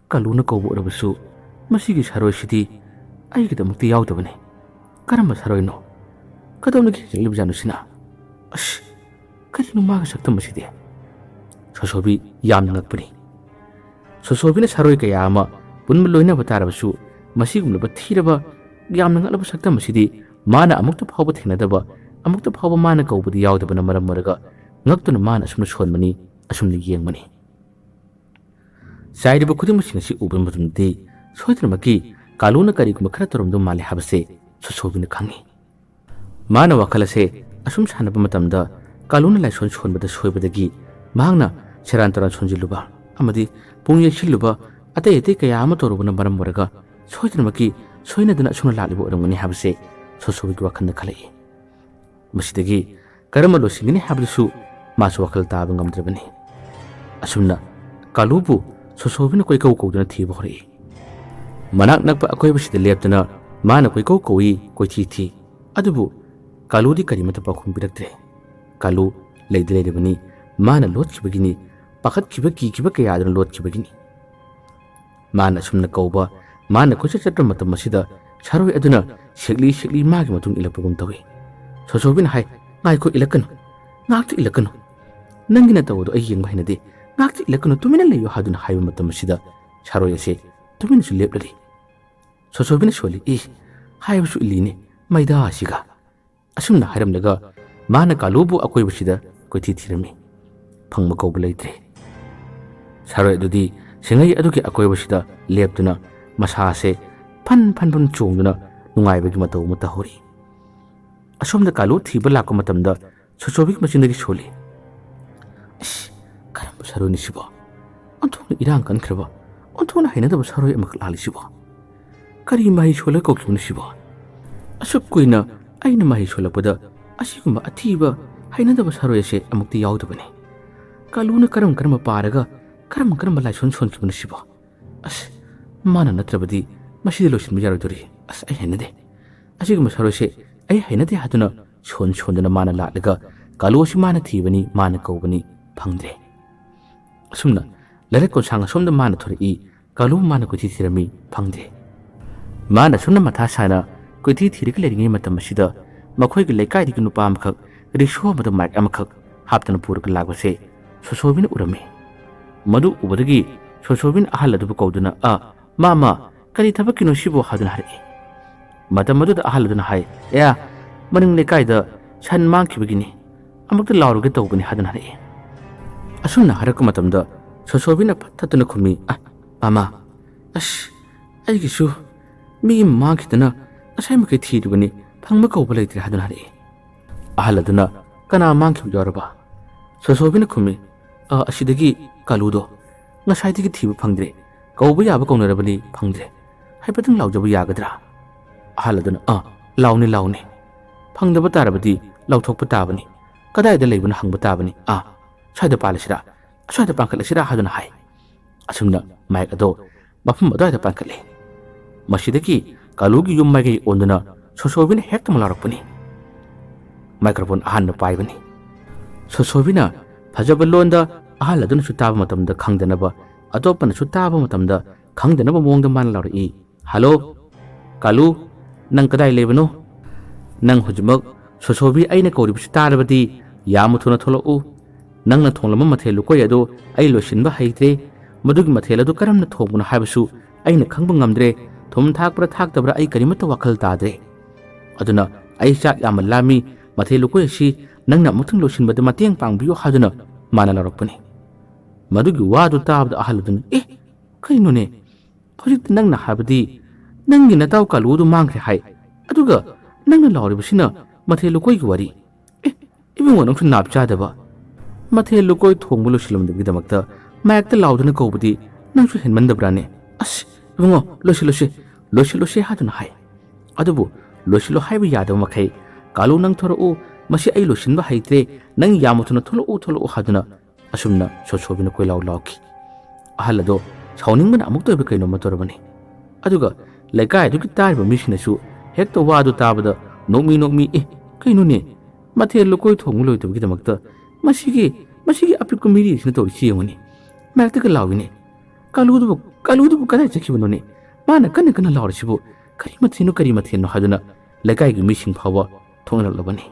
ꯀꯥꯂꯨꯅ ꯀꯧꯕ ꯑꯣꯏꯔꯕꯁꯨ ꯃꯁꯤꯒꯤ ꯁꯥꯔꯣꯏꯁꯤꯗꯤ ꯑꯩꯒꯤꯗꯃꯛꯇ ꯌꯥꯎꯗꯕꯅꯤ꯫ ꯀꯔꯝꯕ ꯁꯥꯔꯣꯏꯅꯣ? ꯀꯗꯣꯝꯗꯒꯤ ꯍꯦꯟꯖꯜꯂꯤꯕꯖꯥꯠꯅꯣ ꯁꯤꯅ? ꯑꯁ!" ꯀꯔꯤꯅꯣ ꯃꯥꯒꯤ ꯁꯛꯇꯝ ꯑꯁꯤꯗꯤ? ꯁꯣꯁꯣꯕꯤ ꯌꯥꯝꯅ ꯉꯛꯄꯅꯤ꯫ ꯁꯣꯁꯣꯕꯤꯅ ꯁꯥꯔꯣꯏ ꯀꯌꯥ ꯑꯃ ꯄꯨꯟꯕ ꯂꯣꯏꯅꯕ ꯇꯥꯔꯕꯁꯨ, ꯃꯁꯤꯒꯨꯝꯂꯕ ꯊꯤꯔꯕ, ꯌꯥꯝꯅ ꯉꯛꯂꯕ ꯁꯛꯇꯝ ꯑꯁꯤꯗꯤ ꯃꯥꯅ ꯑꯃꯨꯛꯇ ꯐꯥꯎꯕ ꯊꯦꯡꯅꯗꯕ, ꯑꯃꯨꯛꯇ ꯐꯥꯎꯕ ꯃꯥꯅ ꯀꯧꯕꯗꯤ ꯌꯥꯎꯗꯕꯅ ꯃꯔꯝ ꯑꯣꯏꯔꯒ ꯉꯛꯇꯨꯅ ꯃꯥꯅ ꯑꯁꯨꯝꯅ ꯁꯣꯟꯕꯅꯤ, ꯑꯁꯨꯝꯅ ꯌꯦꯡꯕꯅꯤ꯫ ꯆꯥꯏꯔꯤꯕ ꯈꯨꯗꯤꯡꯃꯛꯁꯤꯡ ꯑꯁꯤ ꯎꯕ ꯃꯇꯝꯗꯗꯤ ꯁꯣꯏꯗꯅꯃꯛꯀꯤ ꯀꯥꯂꯨꯅ ꯀꯔꯤꯒꯨꯝꯕ ꯈꯔ ꯇꯧꯔꯝꯗꯧ ꯃꯥꯜꯂꯦ ꯍꯥꯏꯕꯁꯦ ꯁꯣꯁꯣꯕꯤꯅ ꯈꯪꯏ꯫ ꯃꯥꯅ ꯋꯥꯈꯜ ꯑꯁꯦ ꯑꯁꯨꯝ ꯁꯥꯟꯅꯕ ꯃꯇꯝꯗ ꯀꯥꯂꯨꯅ ꯂꯥꯏꯁꯣꯟ ꯁꯣꯟꯕꯗ ꯁꯣꯏꯕꯗꯒꯤ ꯃꯍꯥꯛꯅ ꯁꯦꯔꯥꯟ ꯇꯨꯔꯥꯟ ꯁꯣꯟꯖꯤꯜꯂꯨꯕ ꯑꯃꯗꯤ ꯄꯨꯡ ꯌꯩꯁꯤꯜꯂꯨꯕ, ꯑꯇꯩ ꯑꯇꯩ ꯀꯌꯥ ꯑꯃ ꯇꯧꯔꯨꯕꯅ ꯃꯔꯝ ꯑꯣꯏꯔꯒ ꯁꯣꯏꯗꯅꯃꯛꯀꯤ ꯁꯣꯏꯅꯗꯅ ꯑꯁꯨꯝꯅ ꯂꯥꯛꯂꯤꯕ ꯑꯣꯏꯔꯝꯒꯅꯤ ꯍꯥꯏꯕꯁꯦ ꯁꯣꯁꯣꯕꯤꯒꯤ ꯋꯥꯈꯜꯗ ꯈꯜꯂꯛꯏ꯫ ꯃꯁꯤꯗꯒꯤ ꯀꯔꯝꯅ ꯂꯣꯏꯁꯤꯟꯒꯅꯤ ꯍꯥꯏꯕꯗꯨꯁꯨ ꯃꯥꯁꯨ ꯋꯥꯈꯜ ꯇꯥꯕ ꯉꯝꯗ꯭ꯔꯕꯅꯤ꯫ ꯑꯁꯨꯝꯅ ꯀꯥꯂꯨꯕꯨ ꯁꯣꯁꯣꯕꯤꯅ ꯀꯣꯏꯀꯧ ꯀꯧꯗꯨꯅ ꯊꯤꯕ ꯍꯧꯔꯛꯏ꯫ ꯃꯅꯥꯛ ꯅꯛꯄ ꯑꯀꯣꯏꯕꯁꯤꯗ ꯂꯦꯞꯇꯨꯅ ꯃꯥꯅ ꯀꯣꯏꯀꯧ ꯀꯧꯏ, ꯀꯣꯏꯊꯤ ꯊꯤ꯫ ꯑꯗꯨꯕꯨ ꯀꯥꯂꯨꯗꯤ ꯀꯔꯤꯃꯠꯇ ꯄꯥꯎꯈꯨꯝ ꯄꯤꯔꯛꯇ꯭ꯔꯦ꯫ ꯀꯥꯂꯨ ꯂꯩꯗꯤ ꯂꯩꯔꯕꯅꯤ, ꯃꯥꯅ ꯂꯣꯠꯈꯤꯕꯒꯤꯅꯤ, ꯄꯥꯈꯠꯈꯤꯕ ꯀꯤꯈꯤꯕ ꯀꯌꯥꯗꯨꯅ ꯂꯣꯠꯈꯤꯕꯒꯤꯅꯤ꯫ ꯃꯥꯅ ꯑꯁꯨꯝꯅ ꯀꯧꯕ, ꯃꯥꯅ ꯀꯣꯏꯆꯠ ꯆꯠꯄ ꯃꯇꯝ ꯑꯁꯤꯗ ꯁꯥꯔꯣꯏ ꯑꯗꯨꯅ ꯁꯦꯛꯂꯤ ꯁꯦꯛꯂꯤ ꯃꯥꯒꯤ ꯃꯇꯨꯡ ꯏꯜꯂꯛꯄꯒꯨꯝ ꯇꯧꯏ꯫ ꯁꯣꯁꯣꯕꯤꯅ ꯍꯥꯏ, "ꯉꯥꯏꯈꯣ, ꯏꯜꯂꯛꯀꯅꯨ, ꯉꯥꯛꯇ ꯏꯜꯂꯛꯀꯅꯨ꯫ ꯅꯪꯒꯤ ꯅꯇꯧ ꯑꯗꯨ ꯑꯩ ꯌꯦꯡꯕ ꯍꯩꯅꯗꯦ, ꯉꯥꯛꯇ ꯏꯜꯂꯛꯀꯅꯨ, ꯇꯨꯃꯤꯟꯅ ꯂꯩꯌꯨ" ꯍꯥꯏꯗꯨꯅ ꯍꯥꯏꯕ ꯃꯇꯝ ꯑꯁꯤꯗ ꯁꯥꯔꯣꯏ ꯑꯁꯦ ꯇꯨꯃꯤꯟꯅꯁꯨ ꯂꯦꯞꯂꯔꯤ꯫ ꯁꯣꯁꯣꯕꯤꯅ ꯁꯣꯜꯂꯤ, "ꯏ, ꯍꯥꯏꯕꯁꯨ ꯏꯜꯂꯤꯅꯦ, ꯃꯩꯗꯥ ꯑꯁꯤꯒ"꯫ ꯑꯁꯨꯝꯅ ꯍꯥꯏꯔꯝꯂꯒ ꯃꯥꯅ ꯀꯥꯂꯨꯕꯨ ꯑꯀꯣꯏꯕꯁꯤꯗ ꯀꯣꯏꯊꯤ ꯊꯤꯔꯝꯃꯤ꯫ ꯐꯪꯕ ꯀꯧꯕ ꯂꯩꯇ꯭ꯔꯦ꯫ ꯁꯥꯔꯣꯏ ꯑꯗꯨꯗꯤ ꯁꯤꯡꯍꯩ ꯑꯗꯨꯒꯤ ꯑꯀꯣꯏꯕꯁꯤꯗ ꯂꯦꯞꯇꯨꯅ ꯃꯁꯥꯁꯦ ꯐꯟ ꯐꯟ ꯐꯟ ꯆꯣꯡꯗꯨꯅ ꯅꯨꯡꯉꯥꯏꯕꯒꯤ ꯃꯇꯧ ꯑꯃ ꯇꯧꯍꯧꯔꯤ꯫ ꯑꯁꯣꯝꯗ ꯀꯥꯂꯨ ꯊꯤꯕ ꯂꯥꯛꯄ ꯃꯇꯝꯗ ꯁꯣꯁꯣꯕꯤꯒꯤ ꯃꯆꯤꯟꯗꯒꯤ ꯁꯣꯜꯂꯤ, "ꯑꯁ, ꯀꯔꯝꯕ ꯁꯥꯔꯣꯏꯅꯣ ꯁꯤꯕꯣ? ꯑꯣꯟꯊꯣꯛꯅ ꯏꯔꯥꯡ ꯀꯟꯈ꯭ꯔꯕ, ꯑꯣꯟꯊꯣꯛꯅ ꯍꯩꯅꯗꯕ ꯁꯥꯔꯣꯏ ꯑꯃꯈꯛ ꯂꯥꯛꯂꯤꯁꯤꯕꯣ? ꯀꯔꯤ ꯃꯍꯩ ꯁꯣꯜꯂ ꯀꯧꯈꯤꯕꯅꯣ ꯁꯤꯕꯣ? ꯑꯁꯨꯛ ꯀꯨꯏꯅ ꯑꯩꯅ ꯃꯍꯩ ꯁꯣꯜꯂꯛꯄꯗ ꯑꯁꯤꯒꯨꯝꯕ ꯑꯊꯤꯕ, ꯍꯩꯅꯗꯕ ꯁꯥꯔꯣꯏ ꯑꯁꯦ ꯑꯃꯨꯛꯇꯤ ꯌꯥꯎꯗꯕꯅꯤ꯫ ꯀꯥꯂꯨꯅ ꯀꯔꯝ ꯀꯔꯝꯕ ꯄꯥꯔꯒ ꯀꯔꯝ ꯀꯔꯝꯕ ꯂꯥꯏꯁꯣꯟ ꯁꯣꯟꯈꯤꯕꯅꯣ ꯁꯤꯕꯣ? ꯑꯁ, ꯃꯥꯅ ꯅꯠꯇ꯭ꯔꯕꯗꯤ ꯃꯁꯤꯗ ꯂꯣꯏꯁꯤꯟꯕ ꯌꯥꯔꯣꯏꯗꯣꯔꯤ꯫ ꯑꯁ, ꯑꯩ ꯍꯩꯅꯗꯦ꯫ ꯑꯁꯤꯒꯨꯝꯕ ꯁꯥꯔꯣꯏꯁꯦ ꯑꯩ ꯍꯩꯅꯗꯦ" ꯍꯥꯏꯗꯨꯅ ꯁꯣꯟ ꯁꯣꯟꯗꯨꯅ ꯃꯥꯅ ꯂꯥꯛꯂꯒ ꯀꯥꯂꯨ ꯑꯁꯤ ꯃꯥꯅ ꯊꯤꯕꯅꯤ, ꯃꯥꯅ ꯀꯧꯕꯅꯤ, ꯐꯪꯗ꯭ꯔꯦ꯫ ꯑꯁꯨꯝꯅ ꯂꯩꯔꯛ ꯀꯣꯟꯁꯥꯡ ꯑꯁꯣꯝꯗ ꯃꯥꯅ ꯊꯣꯔꯛꯏ, ꯀꯥꯂꯨ ꯃꯥꯅ ꯀꯣꯏꯊꯤ ꯊꯤꯔꯝꯃꯤ, ꯐꯪꯗ꯭ꯔꯦ꯫ ꯃꯥꯅ ꯑꯁꯨꯝꯅ ꯃꯊꯥ ꯁꯥꯅ ꯀꯣꯏꯊꯤ ꯊꯤꯔꯒ ꯂꯩꯔꯤꯉꯩ ꯃꯇꯝ ꯑꯁꯤꯗ ꯃꯈꯣꯏꯒꯤ ꯂꯩꯀꯥꯏꯗꯒꯤ ꯅꯨꯄꯥ ꯑꯃꯈꯛ ꯔꯤꯛꯁꯣ ꯑꯃꯗ ꯃꯥꯏꯛ ꯑꯃꯈꯛ ꯍꯥꯞꯇꯅ ꯄꯨꯔꯒ ꯂꯥꯛꯄꯁꯦ ꯁꯣꯁꯣꯕꯤꯅ ꯎꯔꯝꯃꯤ꯫ ꯃꯗꯨ ꯎꯕꯗꯒꯤ ꯁꯣꯁꯣꯕꯤꯅ ꯑꯍꯜ ꯑꯗꯨꯕꯨ ꯀꯧꯗꯨꯅ, "ꯑ, ꯃꯥꯃ, ꯀꯔꯤ ꯊꯕꯛꯀꯤꯅꯣ ꯁꯤꯕꯨ?" ꯍꯥꯏꯗꯨꯅ ꯍꯥꯏꯔꯛꯏ꯫ ꯃꯇꯝ ꯑꯗꯨꯗ ꯑꯍꯜ ꯑꯗꯨꯅ ꯍꯥꯏ, "ꯑꯦ, ꯃꯅꯤꯡ ꯂꯩꯀꯥꯏꯗ ꯁꯟ ꯃꯥꯡꯈꯤꯕꯒꯤꯅꯤ, ꯑꯃꯨꯛꯇ ꯂꯥꯎꯔꯨꯒꯦ ꯇꯧꯕꯅꯤ" ꯍꯥꯏꯗꯨꯅ ꯍꯥꯏꯔꯛꯏ꯫ ꯑꯁꯨꯝꯅ ꯍꯥꯏꯔꯛꯄ ꯃꯇꯝꯗ ꯁꯣꯁꯣꯕꯤꯅ ꯐꯠ ꯊꯠꯇꯨꯅ ꯈꯨꯝꯃꯤ, "ꯑ, ꯃꯥꯃ, ꯑꯁ, ꯑꯩꯒꯤꯁꯨ ꯃꯤ ꯑꯃ ꯃꯥꯡꯈꯤꯗꯅ ꯉꯁꯥꯏ ꯃꯈꯩ ꯊꯤꯔꯤꯕꯅꯤ, ꯐꯪꯕ ꯀꯧꯕ ꯂꯩꯇ꯭ꯔꯦ" ꯍꯥꯏꯗꯨꯅ ꯍꯥꯏꯔꯛꯏ꯫ ꯑꯍꯜ ꯑꯗꯨꯅ, "ꯀꯅꯥ ꯃꯥꯡꯈꯤꯕ ꯌꯥꯎꯔꯕ?" ꯁꯣꯁꯣꯕꯤꯅ ꯈꯨꯝꯃꯤ, "ꯑ, ꯑꯁꯤꯗꯒꯤ ꯀꯥꯂꯨꯗꯣ ꯉꯁꯥꯏꯗꯒꯤ ꯊꯤꯕ ꯐꯪꯗ꯭ꯔꯦ, ꯀꯧꯕ ꯌꯥꯕ ꯀꯧꯅꯔꯕꯅꯤ, ꯐꯪꯗ꯭ꯔꯦ, ꯍꯥꯏꯐꯦꯠꯇꯪ ꯂꯥꯎꯖꯕ ꯌꯥꯒꯗ꯭ꯔꯥ?" ꯑꯍꯜ ꯑꯗꯨꯅ, "ꯑ, ꯂꯥꯎꯅꯤ, ꯂꯥꯎꯅꯤ, ꯐꯪꯗꯕ ꯇꯥꯔꯕꯗꯤ ꯂꯥꯎꯊꯣꯛꯄ ꯇꯥꯕꯅꯤ, ꯀꯗꯥꯏꯗ ꯂꯩꯕꯅꯣ ꯍꯪꯕ ꯇꯥꯕꯅꯤ, ꯑ, ꯁ꯭ꯋꯥꯏꯗ ꯄꯥꯜꯂꯁꯤꯔꯥ, ꯑꯁ꯭ꯋꯥꯏꯗ ꯄꯥꯟꯈꯠꯂꯁꯤꯔꯥ?" ꯍꯥꯏꯗꯨꯅ ꯍꯥꯏ꯫ ꯑꯁꯨꯝꯅ ꯃꯥꯏꯛ ꯑꯗꯣ ꯃꯐꯝ ꯑꯗꯨꯋꯥꯏꯗ ꯄꯥꯟꯈꯠꯂꯦ꯫ ꯃꯁꯤꯗꯒꯤ ꯀꯥꯂꯨꯒꯤ ꯌꯨꯝ ꯃꯥꯏꯀꯩ ꯑꯣꯟꯗꯨꯅ ꯁꯣꯁꯣꯕꯤꯅ ꯍꯦꯛꯇ ꯑꯃ ꯂꯥꯎꯔꯛꯄꯅꯤ꯫ ꯃꯥꯏꯀ꯭ꯔꯣꯐꯣꯟ ꯑꯍꯥꯟꯕ ꯄꯥꯏꯕꯅꯤ꯫ ꯁꯣꯁꯣꯕꯤꯅ ꯐꯖꯕ ꯂꯣꯟꯗ ꯑꯍꯜ ꯑꯗꯨꯅꯁꯨ ꯇꯥꯕ ꯃꯇꯝꯗ ꯈꯪꯗꯅꯕ, ꯑꯇꯣꯞꯄꯅꯁꯨ ꯇꯥꯕ ꯃꯇꯝꯗ ꯈꯪꯗꯅꯕ ꯃꯑꯣꯡꯗ ꯃꯥꯅ ꯂꯥꯎꯔꯛꯏ, "ꯍꯜꯂꯣ, ꯀꯥꯂꯨ, ꯅꯪ ꯀꯗꯥꯏ ꯂꯩꯕꯅꯣ? ꯅꯪ ꯍꯧꯖꯤꯛꯃꯛ ꯁꯣꯁꯣꯕꯤ ꯑꯩꯅ ꯀꯧꯔꯤꯕꯁꯤ ꯇꯥꯔꯕꯗꯤ ꯌꯥꯝꯅ ꯊꯨꯅ ꯊꯣꯛꯂꯛꯎ꯫ ꯅꯪꯅ ꯊꯣꯡꯂꯝꯕ ꯃꯊꯦꯜ ꯂꯨꯀꯣꯏ ꯑꯗꯨ ꯑꯩ ꯂꯣꯏꯁꯤꯟꯕ ꯍꯩꯇ꯭ꯔꯦ꯫ ꯃꯗꯨꯒꯤ ꯃꯊꯦꯜ ꯑꯗꯨ ꯀꯔꯝꯅ ꯊꯣꯡꯕꯅꯣ ꯍꯥꯏꯕꯁꯨ ꯑꯩꯅ ꯈꯪꯕ ꯉꯝꯗ꯭ꯔꯦ꯫ ꯊꯨꯝ ꯊꯥꯛꯄ꯭ꯔꯥ ꯊꯥꯛꯇꯕ꯭ꯔꯥ ꯑꯩ ꯀꯔꯤꯃꯠꯇ ꯋꯥꯈꯜ ꯇꯥꯗ꯭ꯔꯦ꯫ ꯑꯗꯨꯅ ꯑꯩ ꯆꯥꯛ ꯌꯥꯝꯅ ꯂꯥꯝꯃꯤ꯫ ꯃꯊꯦꯜ ꯂꯨꯀꯣꯏ ꯑꯁꯤ ꯅꯪꯅ ꯑꯃꯨꯛꯇꯪ ꯂꯣꯏꯁꯤꯟꯕꯗ ꯃꯇꯦꯡ ꯄꯥꯡꯕꯤꯌꯨ" ꯍꯥꯏꯗꯨꯅ ꯃꯥꯅ ꯂꯥꯎꯔꯛꯄꯅꯤ꯫ ꯃꯗꯨꯒꯤ ꯋꯥꯗꯨ ꯇꯥꯕꯗ ꯑꯍꯜ ꯑꯗꯨꯅ, "ꯑꯦ, ꯀꯔꯤꯅꯣꯅꯦ? ꯍꯧꯖꯤꯛꯇ ꯅꯪꯅ ꯍꯥꯏꯕꯗꯤ ꯅꯪꯒꯤ ꯅꯇꯥꯎ ꯀꯥꯂꯨꯗꯨ ꯃꯥꯡꯈ꯭ꯔꯦ ꯍꯥꯏ, ꯑꯗꯨꯒ ꯅꯪꯅ ꯂꯥꯎꯔꯤꯕꯁꯤꯅ ꯃꯊꯦꯜ ꯂꯨꯀꯣꯏꯒꯤ ꯋꯥꯔꯤ꯫ ꯑꯦ, ꯏꯕꯨꯡꯉꯣ, ꯅꯪꯁꯨ ꯅꯥꯞ ꯆꯥꯗꯕ꯫ ꯃꯊꯦꯜ ꯂꯨꯀꯣꯏ ꯊꯣꯡꯕ ꯂꯣꯏꯁꯤꯜꯂꯝꯗꯕꯒꯤꯗꯃꯛꯇ ꯃꯥꯏꯛꯇ ꯂꯥꯎꯗꯨꯅ ꯀꯧꯕꯗꯤ ꯅꯪꯁꯨ ꯍꯦꯟꯃꯟꯗꯕ꯭ꯔꯥꯅꯦ? ꯑꯁ, ꯏꯕꯨꯡꯉꯣ, ꯂꯣꯏꯁꯤꯜꯂꯨꯁꯦ, ꯂꯣꯏꯁꯤꯜꯂꯨꯁꯦ" ꯍꯥꯏꯗꯨꯅ ꯍꯥꯏ꯫ ꯑꯗꯨꯕꯨ ꯂꯣꯏꯁꯤꯜꯂꯨ ꯍꯥꯏꯕ ꯌꯥꯗꯕ ꯃꯈꯩ, "ꯀꯥꯂꯨ, ꯅꯪ ꯊꯣꯔꯛꯎ, ꯃꯁꯤ ꯑꯩ ꯂꯣꯏꯁꯤꯟꯕ ꯍꯩꯇ꯭ꯔꯦ, ꯅꯪ ꯌꯥꯝꯅ ꯊꯨꯅ ꯊꯣꯛꯂꯛꯎ, ꯊꯣꯛꯂꯛꯎ" ꯍꯥꯏꯗꯨꯅ ꯑꯁꯨꯝꯅ ꯁꯣꯁꯣꯕꯤꯅ ꯀꯣꯏꯂꯥꯎ ꯂꯥꯎꯈꯤ꯫ ꯑꯍꯜ ꯑꯗꯣ ꯁꯥꯎꯅꯤꯡꯕꯅ ꯑꯃꯨꯛꯇ ꯑꯣꯏꯕ ꯀꯩꯅꯣꯝꯃ ꯇꯧꯔꯕꯅꯤ꯫ ꯑꯗꯨꯒ ꯂꯩꯀꯥꯏ ꯑꯗꯨꯒꯤ ꯇꯥꯔꯤꯕ ꯃꯤꯁꯤꯡꯅꯁꯨ ꯍꯦꯛꯇ ꯋꯥꯗꯨ ꯇꯥꯕꯗ ꯅꯣꯛꯃꯤ ꯅꯣꯛꯃꯤ, "ꯑꯦ, ꯀꯩꯅꯣꯅꯦ? ꯃꯊꯦꯜ ꯂꯨꯀꯣꯏ ꯊꯣꯡꯕ ꯂꯣꯏꯗꯕꯒꯤꯗꯃꯛꯇ ꯃꯁꯤꯒꯤ, ꯃꯁꯤꯒꯤ ꯑꯄꯤꯛꯄ ꯃꯤꯔꯤꯁꯤꯅ ꯇꯧꯔꯤꯁꯤ ꯌꯦꯡꯉꯨꯅꯦ꯫ ꯃꯥꯏꯛꯇꯒ ꯂꯥꯎꯏꯅꯦ꯫ ꯀꯥꯂꯨꯗꯨꯕꯨ, ꯀꯥꯂꯨꯗꯨꯕꯨ ꯀꯗꯥꯏ ꯆꯠꯈꯤꯕꯅꯣꯅꯦ? ꯃꯥꯅ ꯀꯟꯅ ꯀꯟꯅ ꯂꯥꯎꯔꯤꯁꯤꯕꯨ ꯀꯔꯤ ꯃꯊꯦꯜꯅꯣ, ꯀꯔꯤ ꯃꯊꯦꯜꯅꯣ?" ꯍꯥꯏꯗꯨꯅ ꯂꯩꯀꯥꯏꯒꯤ ꯃꯤꯁꯤꯡ ꯐꯥꯎꯕ ꯊꯣꯛꯅꯔꯛꯂꯕꯅꯤ꯫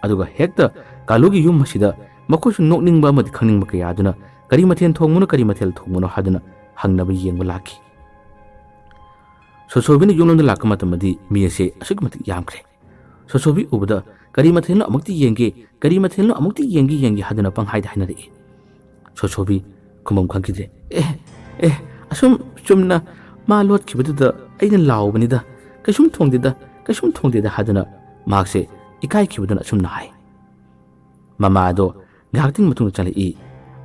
ꯑꯗꯨꯒ ꯍꯦꯛꯇ ꯀꯥꯂꯨꯒꯤ ꯌꯨꯝ ꯑꯁꯤꯗ ꯃꯈꯣꯏꯁꯨ ꯅꯣꯛꯅꯤꯡꯕ ꯑꯃꯗꯤ ꯈꯪꯅꯤꯡꯕ ꯀꯌꯥ ꯑꯗꯨꯅ ꯀꯔꯤ ꯃꯊꯦꯜ ꯊꯣꯡꯕꯅꯣ, ꯀꯔꯤ ꯃꯊꯦꯜ ꯊꯣꯡꯕꯅꯣ ꯍꯥꯏꯗꯨꯅ ꯍꯪꯅꯕ ꯌꯦꯡꯕ ꯂꯥꯛꯈꯤ꯫ ꯁꯣꯁꯣꯕꯤꯅ ꯌꯨꯝꯂꯣꯝꯗ ꯂꯥꯛꯄ ꯃꯇꯝꯗꯗꯤ ꯃꯤ ꯑꯁꯦ ꯑꯁꯨꯛꯀꯤ ꯃꯇꯤꯛ ꯌꯥꯝꯈ꯭ꯔꯦ꯫ ꯁꯣꯁꯣꯕꯤ ꯎꯕꯗ "ꯀꯔꯤ ꯃꯊꯦꯜꯅꯣ ꯑꯃꯨꯛꯇꯤ ꯌꯦꯡꯒꯦ, ꯀꯔꯤ ꯃꯊꯦꯜꯅꯣ ꯑꯃꯨꯛꯇꯤ ꯌꯦꯡꯒꯦ, ꯌꯦꯡꯒꯦ" ꯍꯥꯏꯗꯨꯅ ꯄꯪꯍꯥꯏꯗ ꯍꯥꯏꯅꯔꯛꯏ꯫ ꯁꯣꯁꯣꯕꯤ ꯈꯨꯝꯐꯝ ꯈꯪꯈꯤꯗ꯭ꯔꯦ꯫ "ꯑꯦ, ꯑꯦ, ꯑꯁꯨꯝ ꯆꯨꯝꯅ ꯃꯥ ꯂꯣꯠꯈꯤꯕꯗꯨꯗ ꯑꯩꯅ ꯂꯥꯎꯕꯅꯤꯗ, ꯀꯩꯁꯨꯝ ꯊꯣꯡꯗꯦꯗ, ꯀꯩꯁꯨꯝ ꯊꯣꯡꯗꯦꯗ" ꯍꯥꯏꯗꯨꯅ ꯃꯍꯥꯛꯁꯦ ꯏꯀꯥꯏꯈꯤꯕꯗꯨꯅ ꯑꯁꯨꯝꯅ ꯍꯥꯏ꯫ ꯃꯃꯥ ꯑꯗꯣ ꯉꯥꯏꯍꯥꯛꯇꯪꯒꯤ ꯃꯇꯨꯡꯗ ꯆꯪꯂꯛꯏ꯫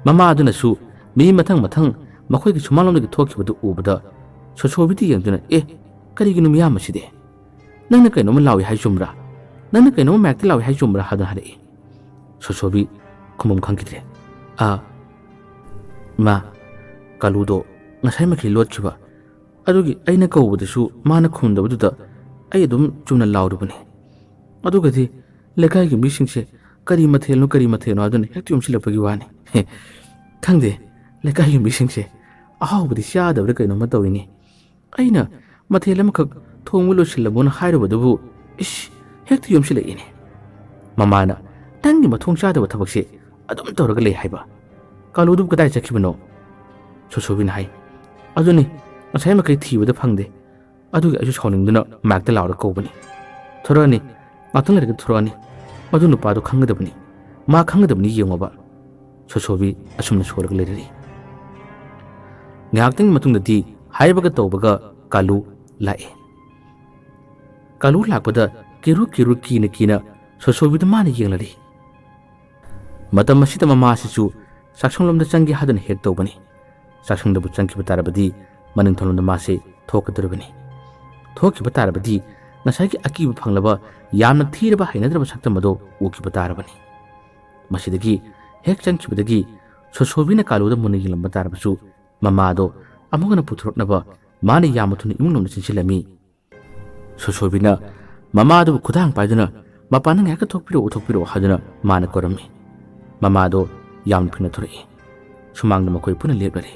ꯃꯃꯥ ꯑꯗꯨꯅꯁꯨ ꯃꯤ ꯃꯊꯪ ꯃꯊꯪ ꯃꯈꯣꯏꯒꯤ ꯁꯨꯃꯥꯡꯂꯣꯝꯗꯒꯤ ꯊꯣꯛꯈꯤꯕꯗꯨ ꯎꯕꯗ ꯁꯣꯁꯣꯕꯤꯗ ꯌꯦꯡꯗꯨꯅ, "ꯑꯦ, ꯀꯔꯤꯒꯤꯅꯣ ꯃꯤꯌꯥꯝ ꯑꯁꯤꯗꯤ? ꯅꯪꯅ ꯀꯩꯅꯣꯝꯃ ꯂꯥꯎꯏ ꯍꯥꯏ ꯆꯨꯝꯕ꯭ꯔꯥ? ꯅꯪꯅ ꯀꯩꯅꯣꯝꯃ ꯃꯥꯏꯛꯇ ꯂꯥꯎꯏ ꯍꯥꯏ ꯆꯨꯝꯕ꯭ꯔꯥ?" ꯍꯥꯏꯗꯨꯅ ꯍꯥꯏꯔꯛꯏ꯫ ꯁꯣꯁꯣꯕꯤ ꯈꯨꯝꯐꯝ ꯈꯪꯈꯤꯗ꯭ꯔꯦ꯫ "ꯑꯥ, ꯏꯃꯥ, ꯀꯥꯂꯨꯗꯣ ꯉꯁꯥꯏꯃꯛꯀꯤ ꯂꯣꯠꯈꯤꯕ, ꯑꯗꯨꯒꯤ ꯑꯩꯅ ꯀꯧꯕꯗꯁꯨ ꯃꯥꯅ ꯈꯨꯝꯗꯕꯗꯨꯗ ꯑꯩ ꯑꯗꯨꯝ ꯆꯨꯝꯅ ꯂꯥꯎꯔꯨꯕꯅꯤ꯫ ꯑꯗꯨꯒꯗꯤ ꯂꯩꯀꯥꯏꯒꯤ ꯃꯤꯁꯤꯡꯁꯦ ꯀꯔꯤ ꯃꯊꯦꯜꯅꯣ, ꯀꯔꯤ ꯃꯊꯦꯜꯅꯣ ꯍꯥꯏꯗꯨꯅ ꯍꯦꯛꯇ ꯌꯣꯝꯁꯤꯜꯂꯛꯄꯒꯤ ꯋꯥꯅꯤ꯫ ꯍꯦ, ꯈꯪꯗꯦ, ꯂꯩꯀꯥꯏꯒꯤ ꯃꯤꯁꯤꯡꯁꯦ ꯑꯍꯥꯎꯕꯗꯤ ꯆꯥꯗꯕ꯭ꯔꯥ ꯀꯩꯅꯣꯝꯃ ꯇꯧꯏꯅꯦ꯫ ꯑꯩꯅ ꯃꯊꯦꯜ ꯑꯃꯈꯛ ꯊꯣꯡꯕ ꯂꯣꯏꯁꯤꯜꯂꯝꯃꯣꯅ ꯍꯥꯏꯔꯨꯕꯗꯨꯕꯨ, ꯏꯁ, ꯍꯦꯛꯇ ꯌꯣꯝꯁꯤꯜꯂꯛꯏꯅꯦ꯫" ꯃꯃꯥꯅ, "ꯅꯪꯒꯤ ꯃꯊꯣꯡ ꯆꯥꯗꯕ ꯊꯕꯛꯁꯦ ꯑꯗꯨꯝ ꯇꯧꯔꯒ ꯂꯩ ꯍꯥꯏꯕ꯫ ꯀꯥꯂꯨꯗꯨꯕꯨ ꯀꯗꯥꯏ ꯆꯠꯈꯤꯕꯅꯣ?" ꯁꯣꯁꯣꯕꯤꯅ ꯍꯥꯏ꯫ "ꯑꯗꯨꯅꯤ, ꯉꯁꯥꯏ ꯃꯈꯩ ꯊꯤꯕꯗ ꯐꯪꯗꯦ꯫ ꯑꯗꯨꯒꯤ ꯑꯩꯁꯨ ꯁꯥꯎꯅꯤꯡꯗꯨꯅ ꯃꯥꯏꯛꯇ ꯂꯥꯎꯔꯒ ꯀꯧꯕꯅꯤ꯫ ꯊꯣꯔꯛꯑꯅꯤ, ꯉꯥꯛꯇꯪ ꯂꯩꯔꯒ ꯊꯣꯔꯛꯑꯅꯤ꯫ ꯃꯗꯨ ꯅꯨꯄꯥꯗꯣ ꯈꯪꯒꯗꯕꯅꯤ꯫ ꯃꯥ ꯈꯪꯒꯗꯕꯅꯤ ꯌꯦꯡꯉꯣꯕ꯫" ꯁꯣꯁꯣꯕꯤ ꯑꯁꯨꯝꯅ ꯁꯣꯜꯂꯒ ꯂꯩꯔꯔꯤ꯫ ꯉꯥꯏꯍꯥꯛꯇꯪꯒꯤ ꯃꯇꯨꯡꯗꯗꯤ ꯍꯥꯏꯕꯒ ꯇꯧꯕꯒ ꯀꯥꯂꯨ ꯂꯥꯛꯏ꯫ ꯀꯥꯂꯨ ꯂꯥꯛꯄꯗ ꯀꯤꯔꯨ ꯀꯤꯔꯨ ꯀꯤꯅ ꯀꯤꯅ ꯁꯣꯁꯣꯕꯤꯗ ꯃꯥꯅ ꯌꯦꯡꯂꯔꯤ꯫ ꯃꯇꯝ ꯑꯁꯤꯗ ꯃꯃꯥꯁꯤꯁꯨ ꯆꯥꯛꯁꯪꯂꯣꯝꯗ ꯆꯪꯒꯦ ꯍꯥꯏꯗꯨꯅ ꯍꯦꯛ ꯇꯧꯕꯅꯤ꯫ ꯆꯥꯛꯁꯪꯗꯕꯨ ꯆꯪꯈꯤꯕ ꯇꯥꯔꯕꯗꯤ ꯃꯅꯤꯡꯊꯪꯂꯣꯝꯗ ꯃꯥꯁꯦ ꯊꯣꯛꯀꯗꯧꯔꯤꯕꯅꯤ꯫ ꯊꯣꯛꯈꯤꯕ ꯇꯥꯔꯕꯗꯤ ꯉꯁꯥꯏꯒꯤ ꯑꯀꯤꯕ ꯐꯪꯂꯕ, ꯌꯥꯝꯅ ꯊꯤꯔꯕ ꯍꯩꯅꯗ꯭ꯔꯕ ꯁꯛꯇꯝ ꯑꯗꯨ ꯎꯈꯤꯕ ꯇꯥꯔꯕꯅꯤ꯫ ꯃꯁꯤꯗꯒꯤ ꯍꯦꯛ ꯆꯪꯈꯤꯕꯗꯒꯤ ꯁꯣꯁꯣꯕꯤꯅ ꯀꯥꯂꯨꯗ ꯃꯨꯟꯅ ꯌꯦꯡꯂꯝꯕ ꯇꯥꯔꯕꯁꯨ ꯃꯃꯥꯗꯣ ꯑꯃꯨꯛ ꯍꯟꯅ ꯄꯨꯊꯣꯔꯛꯅꯕ ꯃꯥꯅ ꯌꯥꯝꯅ ꯊꯨꯅ ꯏꯃꯨꯡ ꯂꯣꯝꯗ ꯆꯦꯟꯁꯤꯜꯂꯝꯃꯤ꯫ ꯁꯣꯁꯣꯕꯤꯅ ꯃꯃꯥꯗꯨꯕꯨ ꯈꯨꯗꯥꯡ ꯄꯥꯏꯗꯨꯅ "ꯃꯄꯥꯟꯗ ꯉꯥꯏꯍꯥꯛꯇ ꯊꯣꯛꯄꯤꯔꯛꯎ, ꯊꯣꯛꯄꯤꯔꯛꯎ" ꯍꯥꯏꯗꯨꯅ ꯃꯥꯅ ꯀꯧꯔꯝꯃꯤ꯫ ꯃꯃꯥꯗꯣ ꯌꯥꯝꯅ ꯐꯤꯡꯅ ꯊꯣꯔꯛꯏ꯫ ꯁꯨꯃꯥꯡꯗ ꯃꯈꯣꯏ ꯄꯨꯟꯅ ꯂꯦꯞꯂꯔꯦ꯫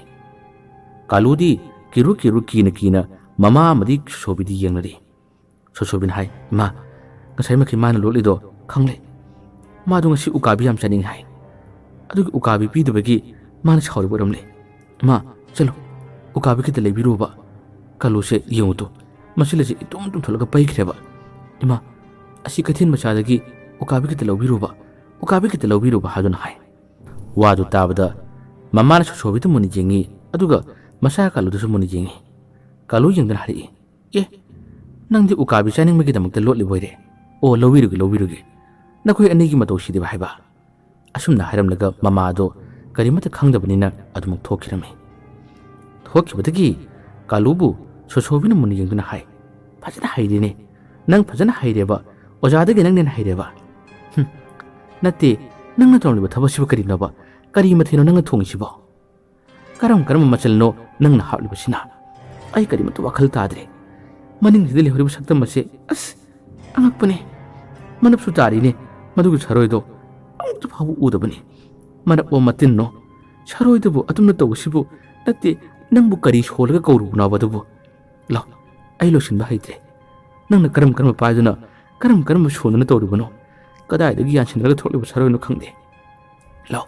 ꯀꯥꯂꯨꯗꯤ ꯀꯤꯔꯨ ꯀꯤꯔꯨ ꯀꯤꯅ ꯀꯤꯅ ꯃꯃꯥ ꯑꯃꯗꯤ ꯁꯣꯁꯣꯕꯤꯗꯤ ꯌꯦꯡꯂꯔꯤ꯫ ꯁꯣꯁꯣꯕꯤꯅ ꯍꯥꯏ, "ꯏꯃꯥ, ꯉꯁꯥꯏꯃꯛꯀꯤ ꯃꯥꯅ ꯂꯣꯠꯂꯤꯗꯣ ꯈꯪꯂꯦ꯫ ꯃꯥꯗꯣ ꯉꯁꯤ ꯎꯀꯥꯕꯤ ꯌꯥꯝ ꯆꯥꯅꯤꯡꯉꯤ ꯍꯥꯏ꯫ ꯑꯗꯨꯒꯤ ꯎꯀꯥꯕꯤ ꯄꯤꯗꯕꯒꯤ ꯃꯥꯅ ꯁꯥꯎꯔꯤꯕ ꯑꯣꯏꯔꯝꯂꯦ꯫ "ꯏꯃꯥ, ꯆꯠꯂꯣ, ꯎꯀꯥꯕꯤ ꯈꯤꯇ ꯂꯩꯕꯤꯔꯨꯕ꯫ ꯀꯥꯂꯨꯁꯦ ꯌꯦꯡꯉꯨ ꯇꯨ, ꯃꯁꯤ ꯂꯩꯁꯦ ꯏꯇꯨꯝ ꯇꯨꯝꯊꯣꯛꯂꯒ ꯄꯩꯈ꯭ꯔꯦꯕ꯫ ꯏꯃꯥ, ꯑꯁꯤ ꯀꯩꯊꯦꯜ ꯃꯆꯥꯗꯒꯤ ꯎꯀꯥꯕꯤ ꯈꯤꯇ ꯂꯧꯕꯤꯔꯨꯕ, ꯎꯀꯥꯕꯤ ꯈꯤꯇ ꯂꯧꯕꯤꯔꯨꯕ" ꯍꯥꯏꯗꯨꯅ ꯍꯥꯏ꯫ ꯋꯥꯗꯨ ꯇꯥꯕꯗ ꯃꯃꯥꯅ ꯁꯣꯁꯣꯕꯤꯗ ꯃꯨꯟꯅ ꯌꯦꯡꯉꯤ, ꯑꯗꯨꯒ ꯃꯆꯥ ꯀꯥꯂꯨꯗꯁꯨ ꯃꯨꯟꯅ ꯌꯦꯡꯉꯤ꯫ ꯀꯥꯂꯨ ꯌꯦꯡꯗꯨꯅ ꯍꯥꯏꯔꯛꯏ, "ꯑꯦ, ꯅꯪꯗꯤ ꯎꯀꯥꯕꯤ ꯆꯥꯅꯤꯡꯕꯒꯤꯗꯃꯛꯇ ꯂꯣꯠꯂꯤꯕ ꯑꯣꯏꯔꯦ꯫ ꯑꯣ, ꯂꯧꯕꯤꯔꯨꯒꯦ, ꯂꯧꯕꯤꯔꯨꯒꯦ꯫ ꯅꯈꯣꯏ ꯑꯅꯤꯒꯤ ꯃꯇꯧꯁꯤꯗꯤꯕ" ꯍꯥꯏꯕ꯫ ꯑꯁꯨꯝꯅ ꯍꯥꯏꯔꯝꯂꯒ ꯃꯃꯥ ꯑꯗꯣ ꯀꯔꯤꯃꯠꯇ ꯈꯪꯗꯕꯅꯤꯅ ꯑꯗꯨꯃꯛ ꯊꯣꯛꯈꯤꯔꯝꯃꯤ꯫ ꯊꯣꯛꯈꯤꯕꯗꯒꯤ ꯀꯥꯂꯨꯕꯨ ꯁꯣꯁꯣꯕꯤꯅ ꯃꯨꯟꯅ ꯌꯦꯡꯗꯨꯅ ꯍꯥꯏ, "ꯐꯖꯅ ꯍꯩꯔꯦꯅꯦ꯫ ꯅꯪ ꯐꯖꯅ ꯍꯩꯔꯦꯕ꯫ ꯑꯣꯖꯥꯗꯒꯤ ꯅꯪꯅ ꯍꯦꯟꯅ ꯍꯩꯔꯦꯕ꯫ ꯍꯨꯝ, ꯅꯠꯇꯦ, ꯅꯪꯅ ꯇꯧꯔꯝꯂꯤꯕ ꯊꯕꯛꯁꯤꯕꯨ ꯀꯔꯤꯅꯣꯕ? ꯀꯔꯤ ꯃꯊꯦꯜꯅꯣ ꯅꯪꯅ ꯊꯣꯡꯉꯤꯁꯤꯕꯣ?" "ꯀꯔꯝ ꯀꯔꯝꯕ ꯃꯆꯜꯅꯣ ꯅꯪꯅ ꯍꯥꯞꯂꯤꯕꯁꯤꯅ? ꯑꯩ ꯀꯔꯤꯃꯠꯇ ꯋꯥꯈꯜ ꯇꯥꯗ꯭ꯔꯦ꯫ ꯃꯅꯤꯡꯁꯤꯗ ꯂꯩꯍꯧꯔꯤꯕ ꯁꯛꯇꯝ ꯑꯁꯦ, ꯑꯁ, ꯑꯉꯛꯄꯅꯦ꯫ ꯃꯅꯞꯁꯨ ꯇꯥꯔꯤꯅꯦ꯫ ꯃꯗꯨꯒꯤ ꯁꯔꯣꯏꯗꯣ ꯑꯃꯨꯛꯇ ꯐꯥꯎꯕ ꯎꯗꯕꯅꯤ꯫ ꯃꯅꯞꯂꯣ ꯃꯇꯤꯟꯅꯣ? ꯁꯔꯣꯏꯗꯨꯕꯨ ꯑꯗꯨꯝꯅ ꯇꯧꯕꯁꯤꯕꯨ, ꯅꯠꯇꯦ, ꯅꯪꯕꯨ ꯀꯔꯤ ꯁꯣꯜꯂꯒ ꯀꯧꯔꯨꯕꯅꯣꯕ ꯑꯗꯨꯕꯨ? ꯂꯥꯎ, ꯑꯩ ꯂꯣꯏꯁꯤꯟꯕ ꯍꯩꯇ꯭ꯔꯦ꯫ ꯅꯪꯅ ꯀꯔꯝ ꯀꯔꯝꯕ ꯄꯥꯏꯗꯨꯅ, ꯀꯔꯝ ꯀꯔꯝꯕ ꯁꯣꯟꯗꯨꯅ ꯇꯧꯔꯤꯕꯅꯣ? ꯀꯗꯥꯏꯗꯒꯤ ꯌꯥꯟꯁꯤꯟꯅꯔꯒ ꯊꯣꯛꯂꯤꯕ ꯁꯔꯣꯏꯅꯣ ꯈꯪꯗꯦ꯫ ꯂꯥꯎ,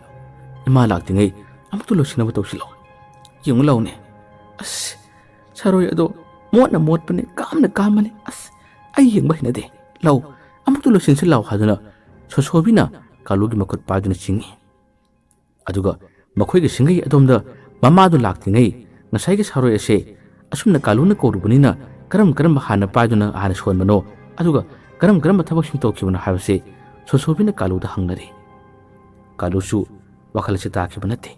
ꯏꯃꯥ ꯂꯥꯛꯇ꯭ꯔꯤꯉꯩ ꯑꯃꯨꯛꯇ ꯂꯣꯏꯁꯤꯟꯅꯕ ꯇꯧꯁꯤ ꯂꯥꯎ꯫ ꯌꯦꯡꯉꯨ ꯂꯥꯎꯅꯦ꯫ ꯑꯁ, ꯁꯔꯣꯏ ꯑꯗꯣ ꯃꯣꯠꯅ ꯃꯣꯠꯄꯅꯦ, ꯀꯥꯝꯅ ꯀꯥꯝꯕꯅꯦ꯫ ꯑꯁ, ꯑꯩ ꯌꯦꯡꯕ ꯍꯩꯅꯗꯦ꯫ ꯂꯥꯎ, ꯑꯃꯨꯛꯇ ꯂꯣꯏꯁꯤꯟꯁꯤ ꯂꯥꯎ" ꯍꯥꯏꯗꯨꯅ ꯁꯣꯁꯣꯕꯤꯅ ꯀꯥꯂꯨꯒꯤ ꯃꯈꯨꯠ ꯄꯥꯏꯗꯨꯅ ꯆꯤꯡꯏ꯫ ꯑꯗꯨꯒ ꯃꯈꯣꯏꯒꯤ ꯁꯤꯡꯒꯩ ꯑꯗꯣꯝꯗ ꯃꯃꯥꯗꯨ ꯂꯥꯛꯇ꯭ꯔꯤꯉꯩ ꯉꯁꯥꯏꯒꯤ ꯁꯔꯣꯏ ꯑꯁꯦ ꯑꯁꯨꯝꯅ ꯀꯥꯂꯨꯅ ꯀꯧꯔꯨꯕꯅꯤꯅ ꯀꯔꯝ ꯀꯔꯝꯕ ꯍꯥꯟꯅ ꯄꯥꯏꯗꯨꯅ ꯍꯥꯟꯅ ꯁꯣꯟꯕꯅꯣ, ꯑꯗꯨꯒ ꯀꯔꯝ ꯀꯔꯝꯕ ꯊꯕꯛꯁꯤꯡ ꯇꯧꯈꯤꯕꯅꯣ ꯍꯥꯏꯕꯁꯦ ꯁꯣꯁꯣꯕꯤꯅ ꯀꯥꯂꯨꯗ ꯍꯪꯅꯔꯤ꯫ ꯀꯥꯂꯨꯁꯨ ꯋꯥꯈꯜ ꯑꯁꯤ ꯇꯥꯈꯤꯕ ꯅꯠꯇꯦ꯫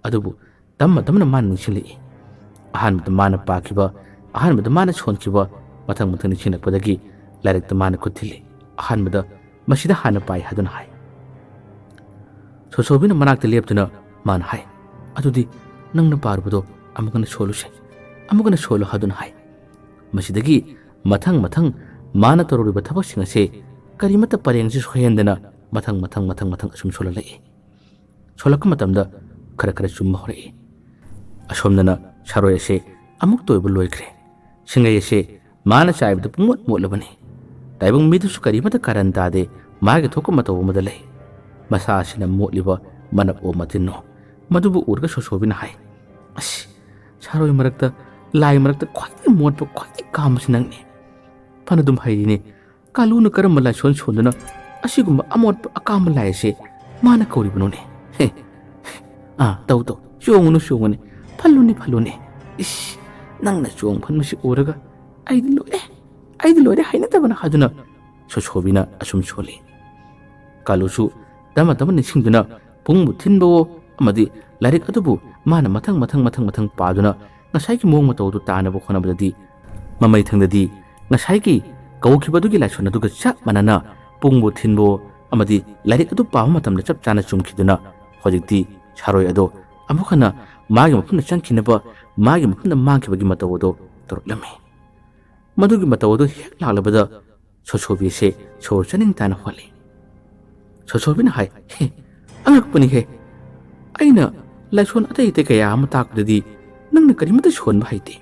ꯑꯗꯨꯕꯨ ꯇꯞꯅ ꯇꯞꯅ ꯃꯥꯅ ꯅꯤꯡꯁꯤꯡꯂꯛꯏ꯫ ꯑꯍꯥꯟꯕꯗ ꯃꯥꯅ ꯄꯥꯈꯤꯕ, ꯑꯍꯥꯟꯕꯗ ꯃꯥꯅ ꯁꯣꯟꯈꯤꯕ, ꯃꯊꯪ ꯃꯊꯪ ꯅꯤꯡꯁꯤꯡꯂꯛꯄꯗꯒꯤ ꯂꯥꯏꯔꯤꯛꯇ ꯃꯥꯅ ꯈꯨꯠ ꯊꯤꯜꯂꯤ꯫ ꯑꯍꯥꯟꯕꯗ "ꯃꯁꯤꯗ ꯍꯥꯟꯅ ꯄꯥꯏ" ꯍꯥꯏꯗꯨꯅ ꯍꯥꯏ꯫ ꯁꯣꯁꯣꯕꯤꯅ ꯃꯅꯥꯛꯇ ꯂꯦꯞꯇꯨꯅ ꯃꯥꯅ ꯍꯥꯏ, "ꯑꯗꯨꯗꯤ ꯅꯪꯅ ꯄꯥꯔꯨꯕꯗꯣ ꯑꯃꯨꯛ ꯍꯟꯅ ꯁꯣꯜꯂꯨꯁꯦ, ꯑꯃꯨꯛ ꯍꯟꯅ ꯁꯣꯜꯂꯨ" ꯍꯥꯏꯗꯨꯅ ꯍꯥꯏ꯫ ꯃꯁꯤꯗꯒꯤ ꯃꯊꯪ ꯃꯊꯪ ꯃꯥꯅ ꯇꯧꯔꯨꯔꯤꯕ ꯊꯕꯛꯁꯤꯡ ꯑꯁꯦ ꯀꯔꯤꯃꯠꯇ ꯄꯔꯦꯡꯁꯤ ꯁꯣꯏꯍꯟꯗꯅ ꯃꯊꯪ ꯃꯊꯪ ꯃꯊꯪ ꯃꯊꯪ ꯑꯁꯨꯝ ꯁꯣꯜꯍꯜꯂꯛꯏ꯫ ꯁꯣꯜꯂꯛꯄ ꯃꯇꯝꯗ ꯈꯔ ꯈꯔ ꯆꯨꯝꯕ ꯍꯧꯔꯛꯏ꯫ ꯑꯁꯣꯝꯗꯅ ꯁꯔꯣꯏ ꯑꯁꯦ ꯑꯃꯨꯛꯇ ꯑꯣꯏꯕ ꯂꯣꯏꯈ꯭ꯔꯦ꯫ ꯁꯤꯡꯉꯩ ꯑꯁꯦ ꯃꯥꯅ ꯆꯥꯏꯕꯗ ꯄꯨꯡꯃꯣꯠ ꯃꯣꯠꯂꯕꯅꯤ꯫ ꯇꯥꯏꯕꯪ ꯃꯤꯗꯨꯁꯨ ꯀꯔꯤꯃꯠꯇ ꯀꯥꯔꯟ ꯇꯥꯗꯦ꯫ ꯃꯥꯒꯤ ꯊꯣꯛꯄ ꯃꯇꯧ ꯑꯃꯗ ꯂꯩ꯫ ꯃꯁꯥ ꯑꯁꯤꯅ ꯃꯣꯠꯂꯤꯕ ꯃꯅꯞ ꯑꯣ ꯃꯇꯤꯟꯅꯣ, ꯃꯗꯨꯕꯨ ꯎꯔꯒ ꯁꯣꯁꯣꯕꯤꯅ ꯍꯥꯏ, "ꯑꯁ, ꯁꯥꯔꯣꯏ ꯃꯔꯛꯇ, ꯂꯥꯏ ꯃꯔꯛꯇ ꯈ꯭ꯋꯥꯏꯗꯒꯤ ꯃꯣꯠꯄ, ꯈ꯭ꯋꯥꯏꯗꯒꯤ ꯀꯥꯝꯕꯁꯤ ꯅꯪꯅꯤ꯫ ꯐꯅꯗꯨꯝ ꯍꯩꯔꯤꯅꯦ, ꯀꯥꯂꯨꯅ ꯀꯔꯝꯕ ꯂꯥꯏꯁꯣꯟ ꯁꯣꯟꯗꯨꯅ ꯑꯁꯤꯒꯨꯝꯕ ꯑꯃꯣꯠꯄ ꯑꯀꯥꯝꯕ ꯂꯥꯏ ꯑꯁꯦ ꯃꯥꯅ ꯀꯧꯔꯤꯕꯅꯣꯅꯦ? ꯍꯦ, ꯑꯥ, ꯇꯧ, ꯇꯧ, ꯆꯣꯡꯉꯨꯅꯨ, ꯆꯣꯡꯉꯨꯅꯦ, ꯐꯜꯂꯨꯅꯦ, ꯐꯜꯂꯨꯅꯦ꯫ ꯏꯁ, ꯅꯪꯅ ꯆꯣꯡ ꯐꯟꯕꯁꯤ ꯎꯔꯒ ꯑꯩꯗꯤ ꯂꯣꯏꯔꯦ, ꯑꯩꯗꯤ ꯂꯣꯏꯔꯦ, ꯍꯩꯅꯗꯕꯅ" ꯍꯥꯏꯗꯨꯅ ꯁꯣꯁꯣꯕꯤꯅ ꯑꯁꯨꯝ ꯁꯣꯜꯂꯤ꯫ ꯀꯥꯂꯨꯁꯨ ꯇꯞꯅ ꯇꯞꯅ ꯅꯤꯡꯁꯤꯡꯗꯨꯅ ꯄꯨꯡꯕꯨ ꯊꯤꯟꯕꯋꯣ ꯑꯃꯗꯤ ꯂꯥꯏꯔꯤꯛ ꯑꯗꯨꯕꯨ ꯃꯥꯅ ꯃꯊꯪ ꯃꯊꯪ ꯃꯊꯪ ꯃꯊꯪ ꯄꯥꯗꯨꯅ ꯉꯁꯥꯏꯒꯤ ꯃꯑꯣꯡ ꯃꯇꯧ ꯑꯗꯨ ꯇꯥꯅꯕ ꯍꯣꯠꯅꯕꯗꯗꯤ ꯃꯃꯩꯊꯪꯗꯗꯤ ꯉꯁꯥꯏꯒꯤ ꯀꯧꯈꯤꯕꯗꯨꯒꯤ ꯂꯥꯏꯁꯣꯟ ꯑꯗꯨꯒ ꯆꯞ ꯃꯥꯟꯅꯅ ꯄꯨꯡꯕꯨ ꯊꯤꯟꯕꯋꯣ ꯑꯃꯗꯤ ꯂꯥꯏꯔꯤꯛ ꯑꯗꯨ ꯄꯥꯕ ꯃꯇꯝꯗ ꯆꯞ ꯆꯥꯅ ꯆꯨꯝꯈꯤꯗꯨꯅ ꯍꯧꯖꯤꯛꯇꯤ ꯁꯥꯔꯣꯏ ꯑꯗꯣ ꯑꯃꯨꯛ ꯍꯟꯅ ꯃꯥꯒꯤ ꯃꯐꯝꯗ ꯆꯪꯈꯤꯅꯕ ꯃꯥꯒꯤ ꯃꯐꯝꯗ ꯃꯥꯡꯈꯤꯕꯒꯤ ꯃꯇꯧ ꯑꯗꯨ ꯇꯧꯔꯛꯂꯝꯃꯤ꯫ ꯃꯗꯨꯒꯤ ꯃꯇꯧ ꯑꯗꯨ ꯍꯦꯛ ꯂꯥꯛꯂꯕꯗ ꯁꯣꯁꯣꯕꯤꯁꯦ ꯁꯣꯔ ꯆꯥꯅꯤꯡ ꯇꯥꯅ ꯍꯣꯜꯂꯤ꯫ ꯁꯣꯁꯣꯕꯤꯅ ꯍꯥꯏ, "ꯍꯦ, ꯑꯉꯛꯄꯅꯤꯍꯦ꯫ ꯑꯩꯅ ꯂꯥꯏꯁꯣꯟ ꯑꯇꯩ ꯑꯇꯩ ꯀꯌꯥ ꯑꯃ ꯇꯥꯛꯄꯗꯗꯤ ꯅꯪꯅ ꯀꯔꯤꯃꯠꯇ ꯁꯣꯟꯕ ꯍꯩꯇꯦ꯫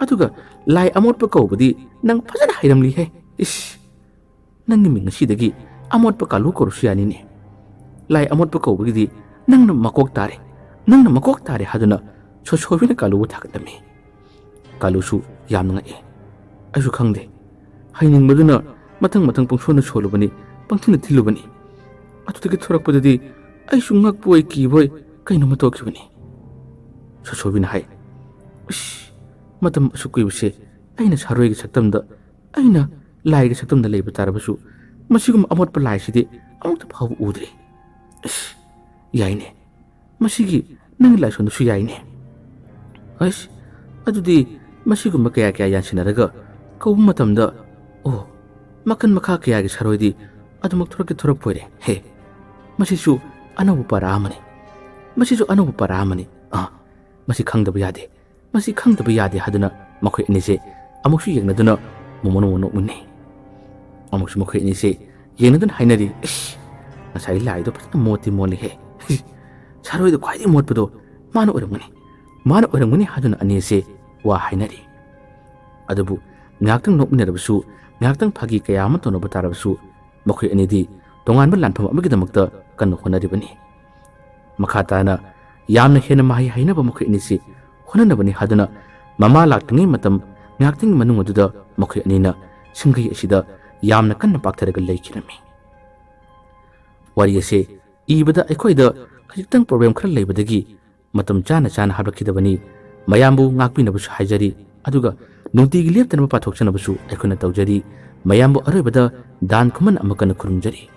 ꯑꯗꯨꯒ ꯂꯥꯏ ꯑꯃꯣꯠꯄ ꯀꯧꯕꯗꯤ ꯅꯪ ꯐꯖꯅ ꯍꯩꯔꯝꯂꯤꯍꯦ꯫ ꯏꯁ, ꯅꯪꯒꯤ ꯃꯤꯡ ꯑꯁꯤꯗꯒꯤ ꯑꯃꯣꯠꯄ ꯀꯥꯂꯨ ꯀꯧꯔꯁꯨ ꯌꯥꯅꯤꯅꯦ꯫ ꯂꯥꯏ ꯑꯃꯣꯠꯄ ꯀꯧꯕꯒꯤꯗꯤ ꯅꯪꯅ ꯃꯀꯣꯛ ꯇꯥꯔꯦ, ꯅꯪꯅ ꯃꯀꯣꯛ ꯇꯥꯔꯦ" ꯍꯥꯏꯗꯨꯅ ꯁꯣꯁꯣꯕꯤꯅ ꯀꯥꯂꯨꯕꯨ ꯊꯥꯒꯠꯂꯝꯃꯤ꯫ ꯀꯥꯂꯨꯁꯨ ꯌꯥꯝꯅ ꯉꯛꯏ꯫ "ꯑꯩꯁꯨ ꯈꯪꯗꯦ꯫ ꯍꯩꯅꯤꯡꯕꯗꯨꯅ ꯃꯊꯪ ꯃꯊꯪ ꯄꯪꯁꯣꯟꯗ ꯁꯣꯜꯂꯨꯕꯅꯤ, ꯄꯪꯊꯤꯟꯗ ꯊꯤꯜꯂꯨꯕꯅꯤ꯫ ꯑꯗꯨꯗꯒꯤ ꯊꯣꯔꯛꯄꯗꯗꯤ ꯑꯩꯁꯨ ꯉꯛꯄꯣꯏ ꯀꯤꯕꯣꯏ ꯀꯩꯅꯣꯝꯃ ꯊꯣꯛꯈꯤꯕꯅꯤ꯫" ꯁꯣꯁꯣꯕꯤꯅ ꯍꯥꯏ, "ꯏꯁ, ꯃꯇꯝ ꯑꯁꯨꯛ ꯀꯨꯏꯕꯁꯦ ꯑꯩꯅ ꯁꯥꯔꯣꯏꯒꯤ ꯁꯛꯇꯝꯗ, ꯑꯩꯅ ꯂꯥꯏꯒꯤ ꯁꯛꯇꯝꯗ ꯂꯩꯕ ꯇꯥꯔꯕꯁꯨ ꯃꯁꯤꯒꯨꯝꯕ ꯑꯃꯣꯠꯄ ꯂꯥꯏꯁꯤꯗꯤ ꯑꯃꯨꯛꯇ ꯐꯥꯎꯕ ꯎꯗ꯭ꯔꯤ꯫ ꯏꯁ, ꯌꯥꯏꯅꯦ꯫ ꯃꯁꯤꯒꯤ ꯅꯪꯒꯤ ꯂꯥꯏꯁꯣꯟꯗꯨꯁꯨ ꯌꯥꯏꯅꯦ꯫ ꯑꯁ, ꯑꯗꯨꯗꯤ ꯃꯁꯤꯒꯨꯝꯕ ꯀꯌꯥ ꯀꯌꯥ ꯌꯥꯟꯁꯤꯟꯅꯔꯒ ꯀꯧꯕ ꯃꯇꯝꯗ, ꯑꯣ, ꯃꯈꯜ ꯃꯈꯥ ꯀꯌꯥꯒꯤ ꯁꯥꯔꯣꯏꯗꯤ ꯑꯗꯨꯃꯛ ꯊꯣꯔꯛꯀꯦ ꯊꯣꯔꯛꯄꯣꯏꯔꯦ꯫ ꯍꯦ, ꯃꯁꯤꯁꯨ ꯑꯅꯧꯕ ꯄꯔꯥ ꯑꯃꯅꯤ꯫ ꯃꯁꯤꯁꯨ ꯑꯅꯧꯕ ꯄꯔꯥ ꯑꯃꯅꯤ꯫ ꯑꯥ, ꯃꯁꯤ ꯈꯪꯗꯕ ꯌꯥꯗꯦ꯫ ꯃꯁꯤ ꯈꯪꯗꯕ ꯌꯥꯗꯦ" ꯍꯥꯏꯗꯨꯅ ꯃꯈꯣꯏ ꯑꯅꯤꯁꯦ ꯑꯃꯨꯛꯁꯨ ꯌꯦꯡꯅꯗꯨꯅ ꯃꯣꯃꯣꯟ ꯃꯣꯃꯣꯟ ꯅꯣꯛꯃꯤꯟꯅꯩ꯫ ꯑꯃꯨꯛꯁꯨ ꯃꯈꯣꯏ ꯑꯅꯤꯁꯦ ꯌꯦꯡꯅꯗꯨꯅ ꯍꯥꯏꯅꯔꯤ, "ꯏꯁ, ꯉꯁꯥꯏ ꯂꯥꯏꯗꯣ ꯐꯖꯅ ꯃꯣꯠꯇꯤ ꯃꯣꯠꯂꯤꯍꯦ꯫ ꯁꯥꯔꯣꯏꯗꯣ ꯈ꯭ꯋꯥꯏꯗꯒꯤ ꯃꯣꯠꯄꯗꯣ ꯃꯥꯅ ꯑꯣꯏꯔꯝꯒꯅꯤ, ꯃꯥꯅ ꯑꯣꯏꯔꯝꯒꯅꯤ" ꯍꯥꯏꯗꯨꯅ ꯑꯅꯤ ꯑꯁꯦ ꯋꯥ ꯍꯥꯏꯅꯔꯤ꯫ ꯑꯗꯨꯕꯨ ꯉꯥꯏꯍꯥꯛꯇꯪ ꯅꯣꯛꯃꯤꯟꯅꯔꯕꯁꯨ, ꯉꯥꯏꯍꯥꯛꯇꯪ ꯐꯥꯒꯤ ꯀꯌꯥ ꯑꯃ ꯇꯧꯅꯕ ꯇꯥꯔꯕꯁꯨ, ꯃꯈꯣꯏ ꯑꯅꯤꯗꯤ ꯇꯣꯉꯥꯟꯕ ꯂꯥꯟꯐꯝ ꯑꯃꯒꯤꯗꯃꯛꯇ ꯀꯟꯅ ꯍꯣꯠꯅꯔꯤꯕꯅꯤ꯫ ꯃꯈꯥ ꯇꯥꯅ ꯌꯥꯝꯅ ꯍꯦꯟꯅ ꯃꯍꯩ ꯍꯩꯅꯕ ꯃꯈꯣꯏ ꯑꯅꯤꯁꯤ ꯍꯣꯠꯅꯅꯕꯅꯤ ꯍꯥꯏꯗꯨꯅ ꯃꯃꯥ ꯂꯥꯛꯇ꯭ꯔꯤꯉꯩ ꯃꯇꯝ ꯉꯥꯏꯍꯥꯛꯇꯪꯒꯤ ꯃꯅꯨꯡ ꯑꯗꯨꯗ ꯃꯈꯣꯏ ꯑꯅꯤꯅ ꯁꯤꯡꯒꯩ ꯑꯁꯤꯗ ꯌꯥꯝꯅ ꯀꯟꯅ ꯄꯥꯛꯊꯔꯒ ꯂꯩꯈꯤꯔꯝꯃꯤ꯫ ꯋꯥꯔꯤ ꯑꯁꯦ ꯏꯕꯗ ꯑꯩꯈꯣꯏꯗ ꯈꯖꯤꯛꯇꯪ problem ꯈꯔ ꯂꯩꯕꯗꯒꯤ ꯃꯇꯝ ꯆꯥꯅ ꯆꯥꯅ ꯍꯥꯞꯂꯛꯈꯤꯗꯕꯅꯤ꯫ ꯃꯌꯥꯝꯕꯨ ꯉꯥꯛꯄꯤꯅꯕꯁꯨ ꯍꯥꯏꯖꯔꯤ, ꯑꯗꯨꯒ ꯅꯨꯡꯇꯤꯒꯤ ꯂꯦꯞꯇꯅꯕ ꯄꯥꯊꯣꯛꯆꯅꯕꯁꯨ ꯑꯩꯈꯣꯏꯅ ꯇꯧꯖꯔꯤ꯫ ꯃꯌꯥꯝꯕꯨ ꯑꯔꯣꯏꯕꯗ ꯗꯥꯟ ꯈꯨꯃꯟ ꯑꯃ ꯀꯟꯅ ꯈꯨꯔꯨꯝꯖꯔꯤ꯫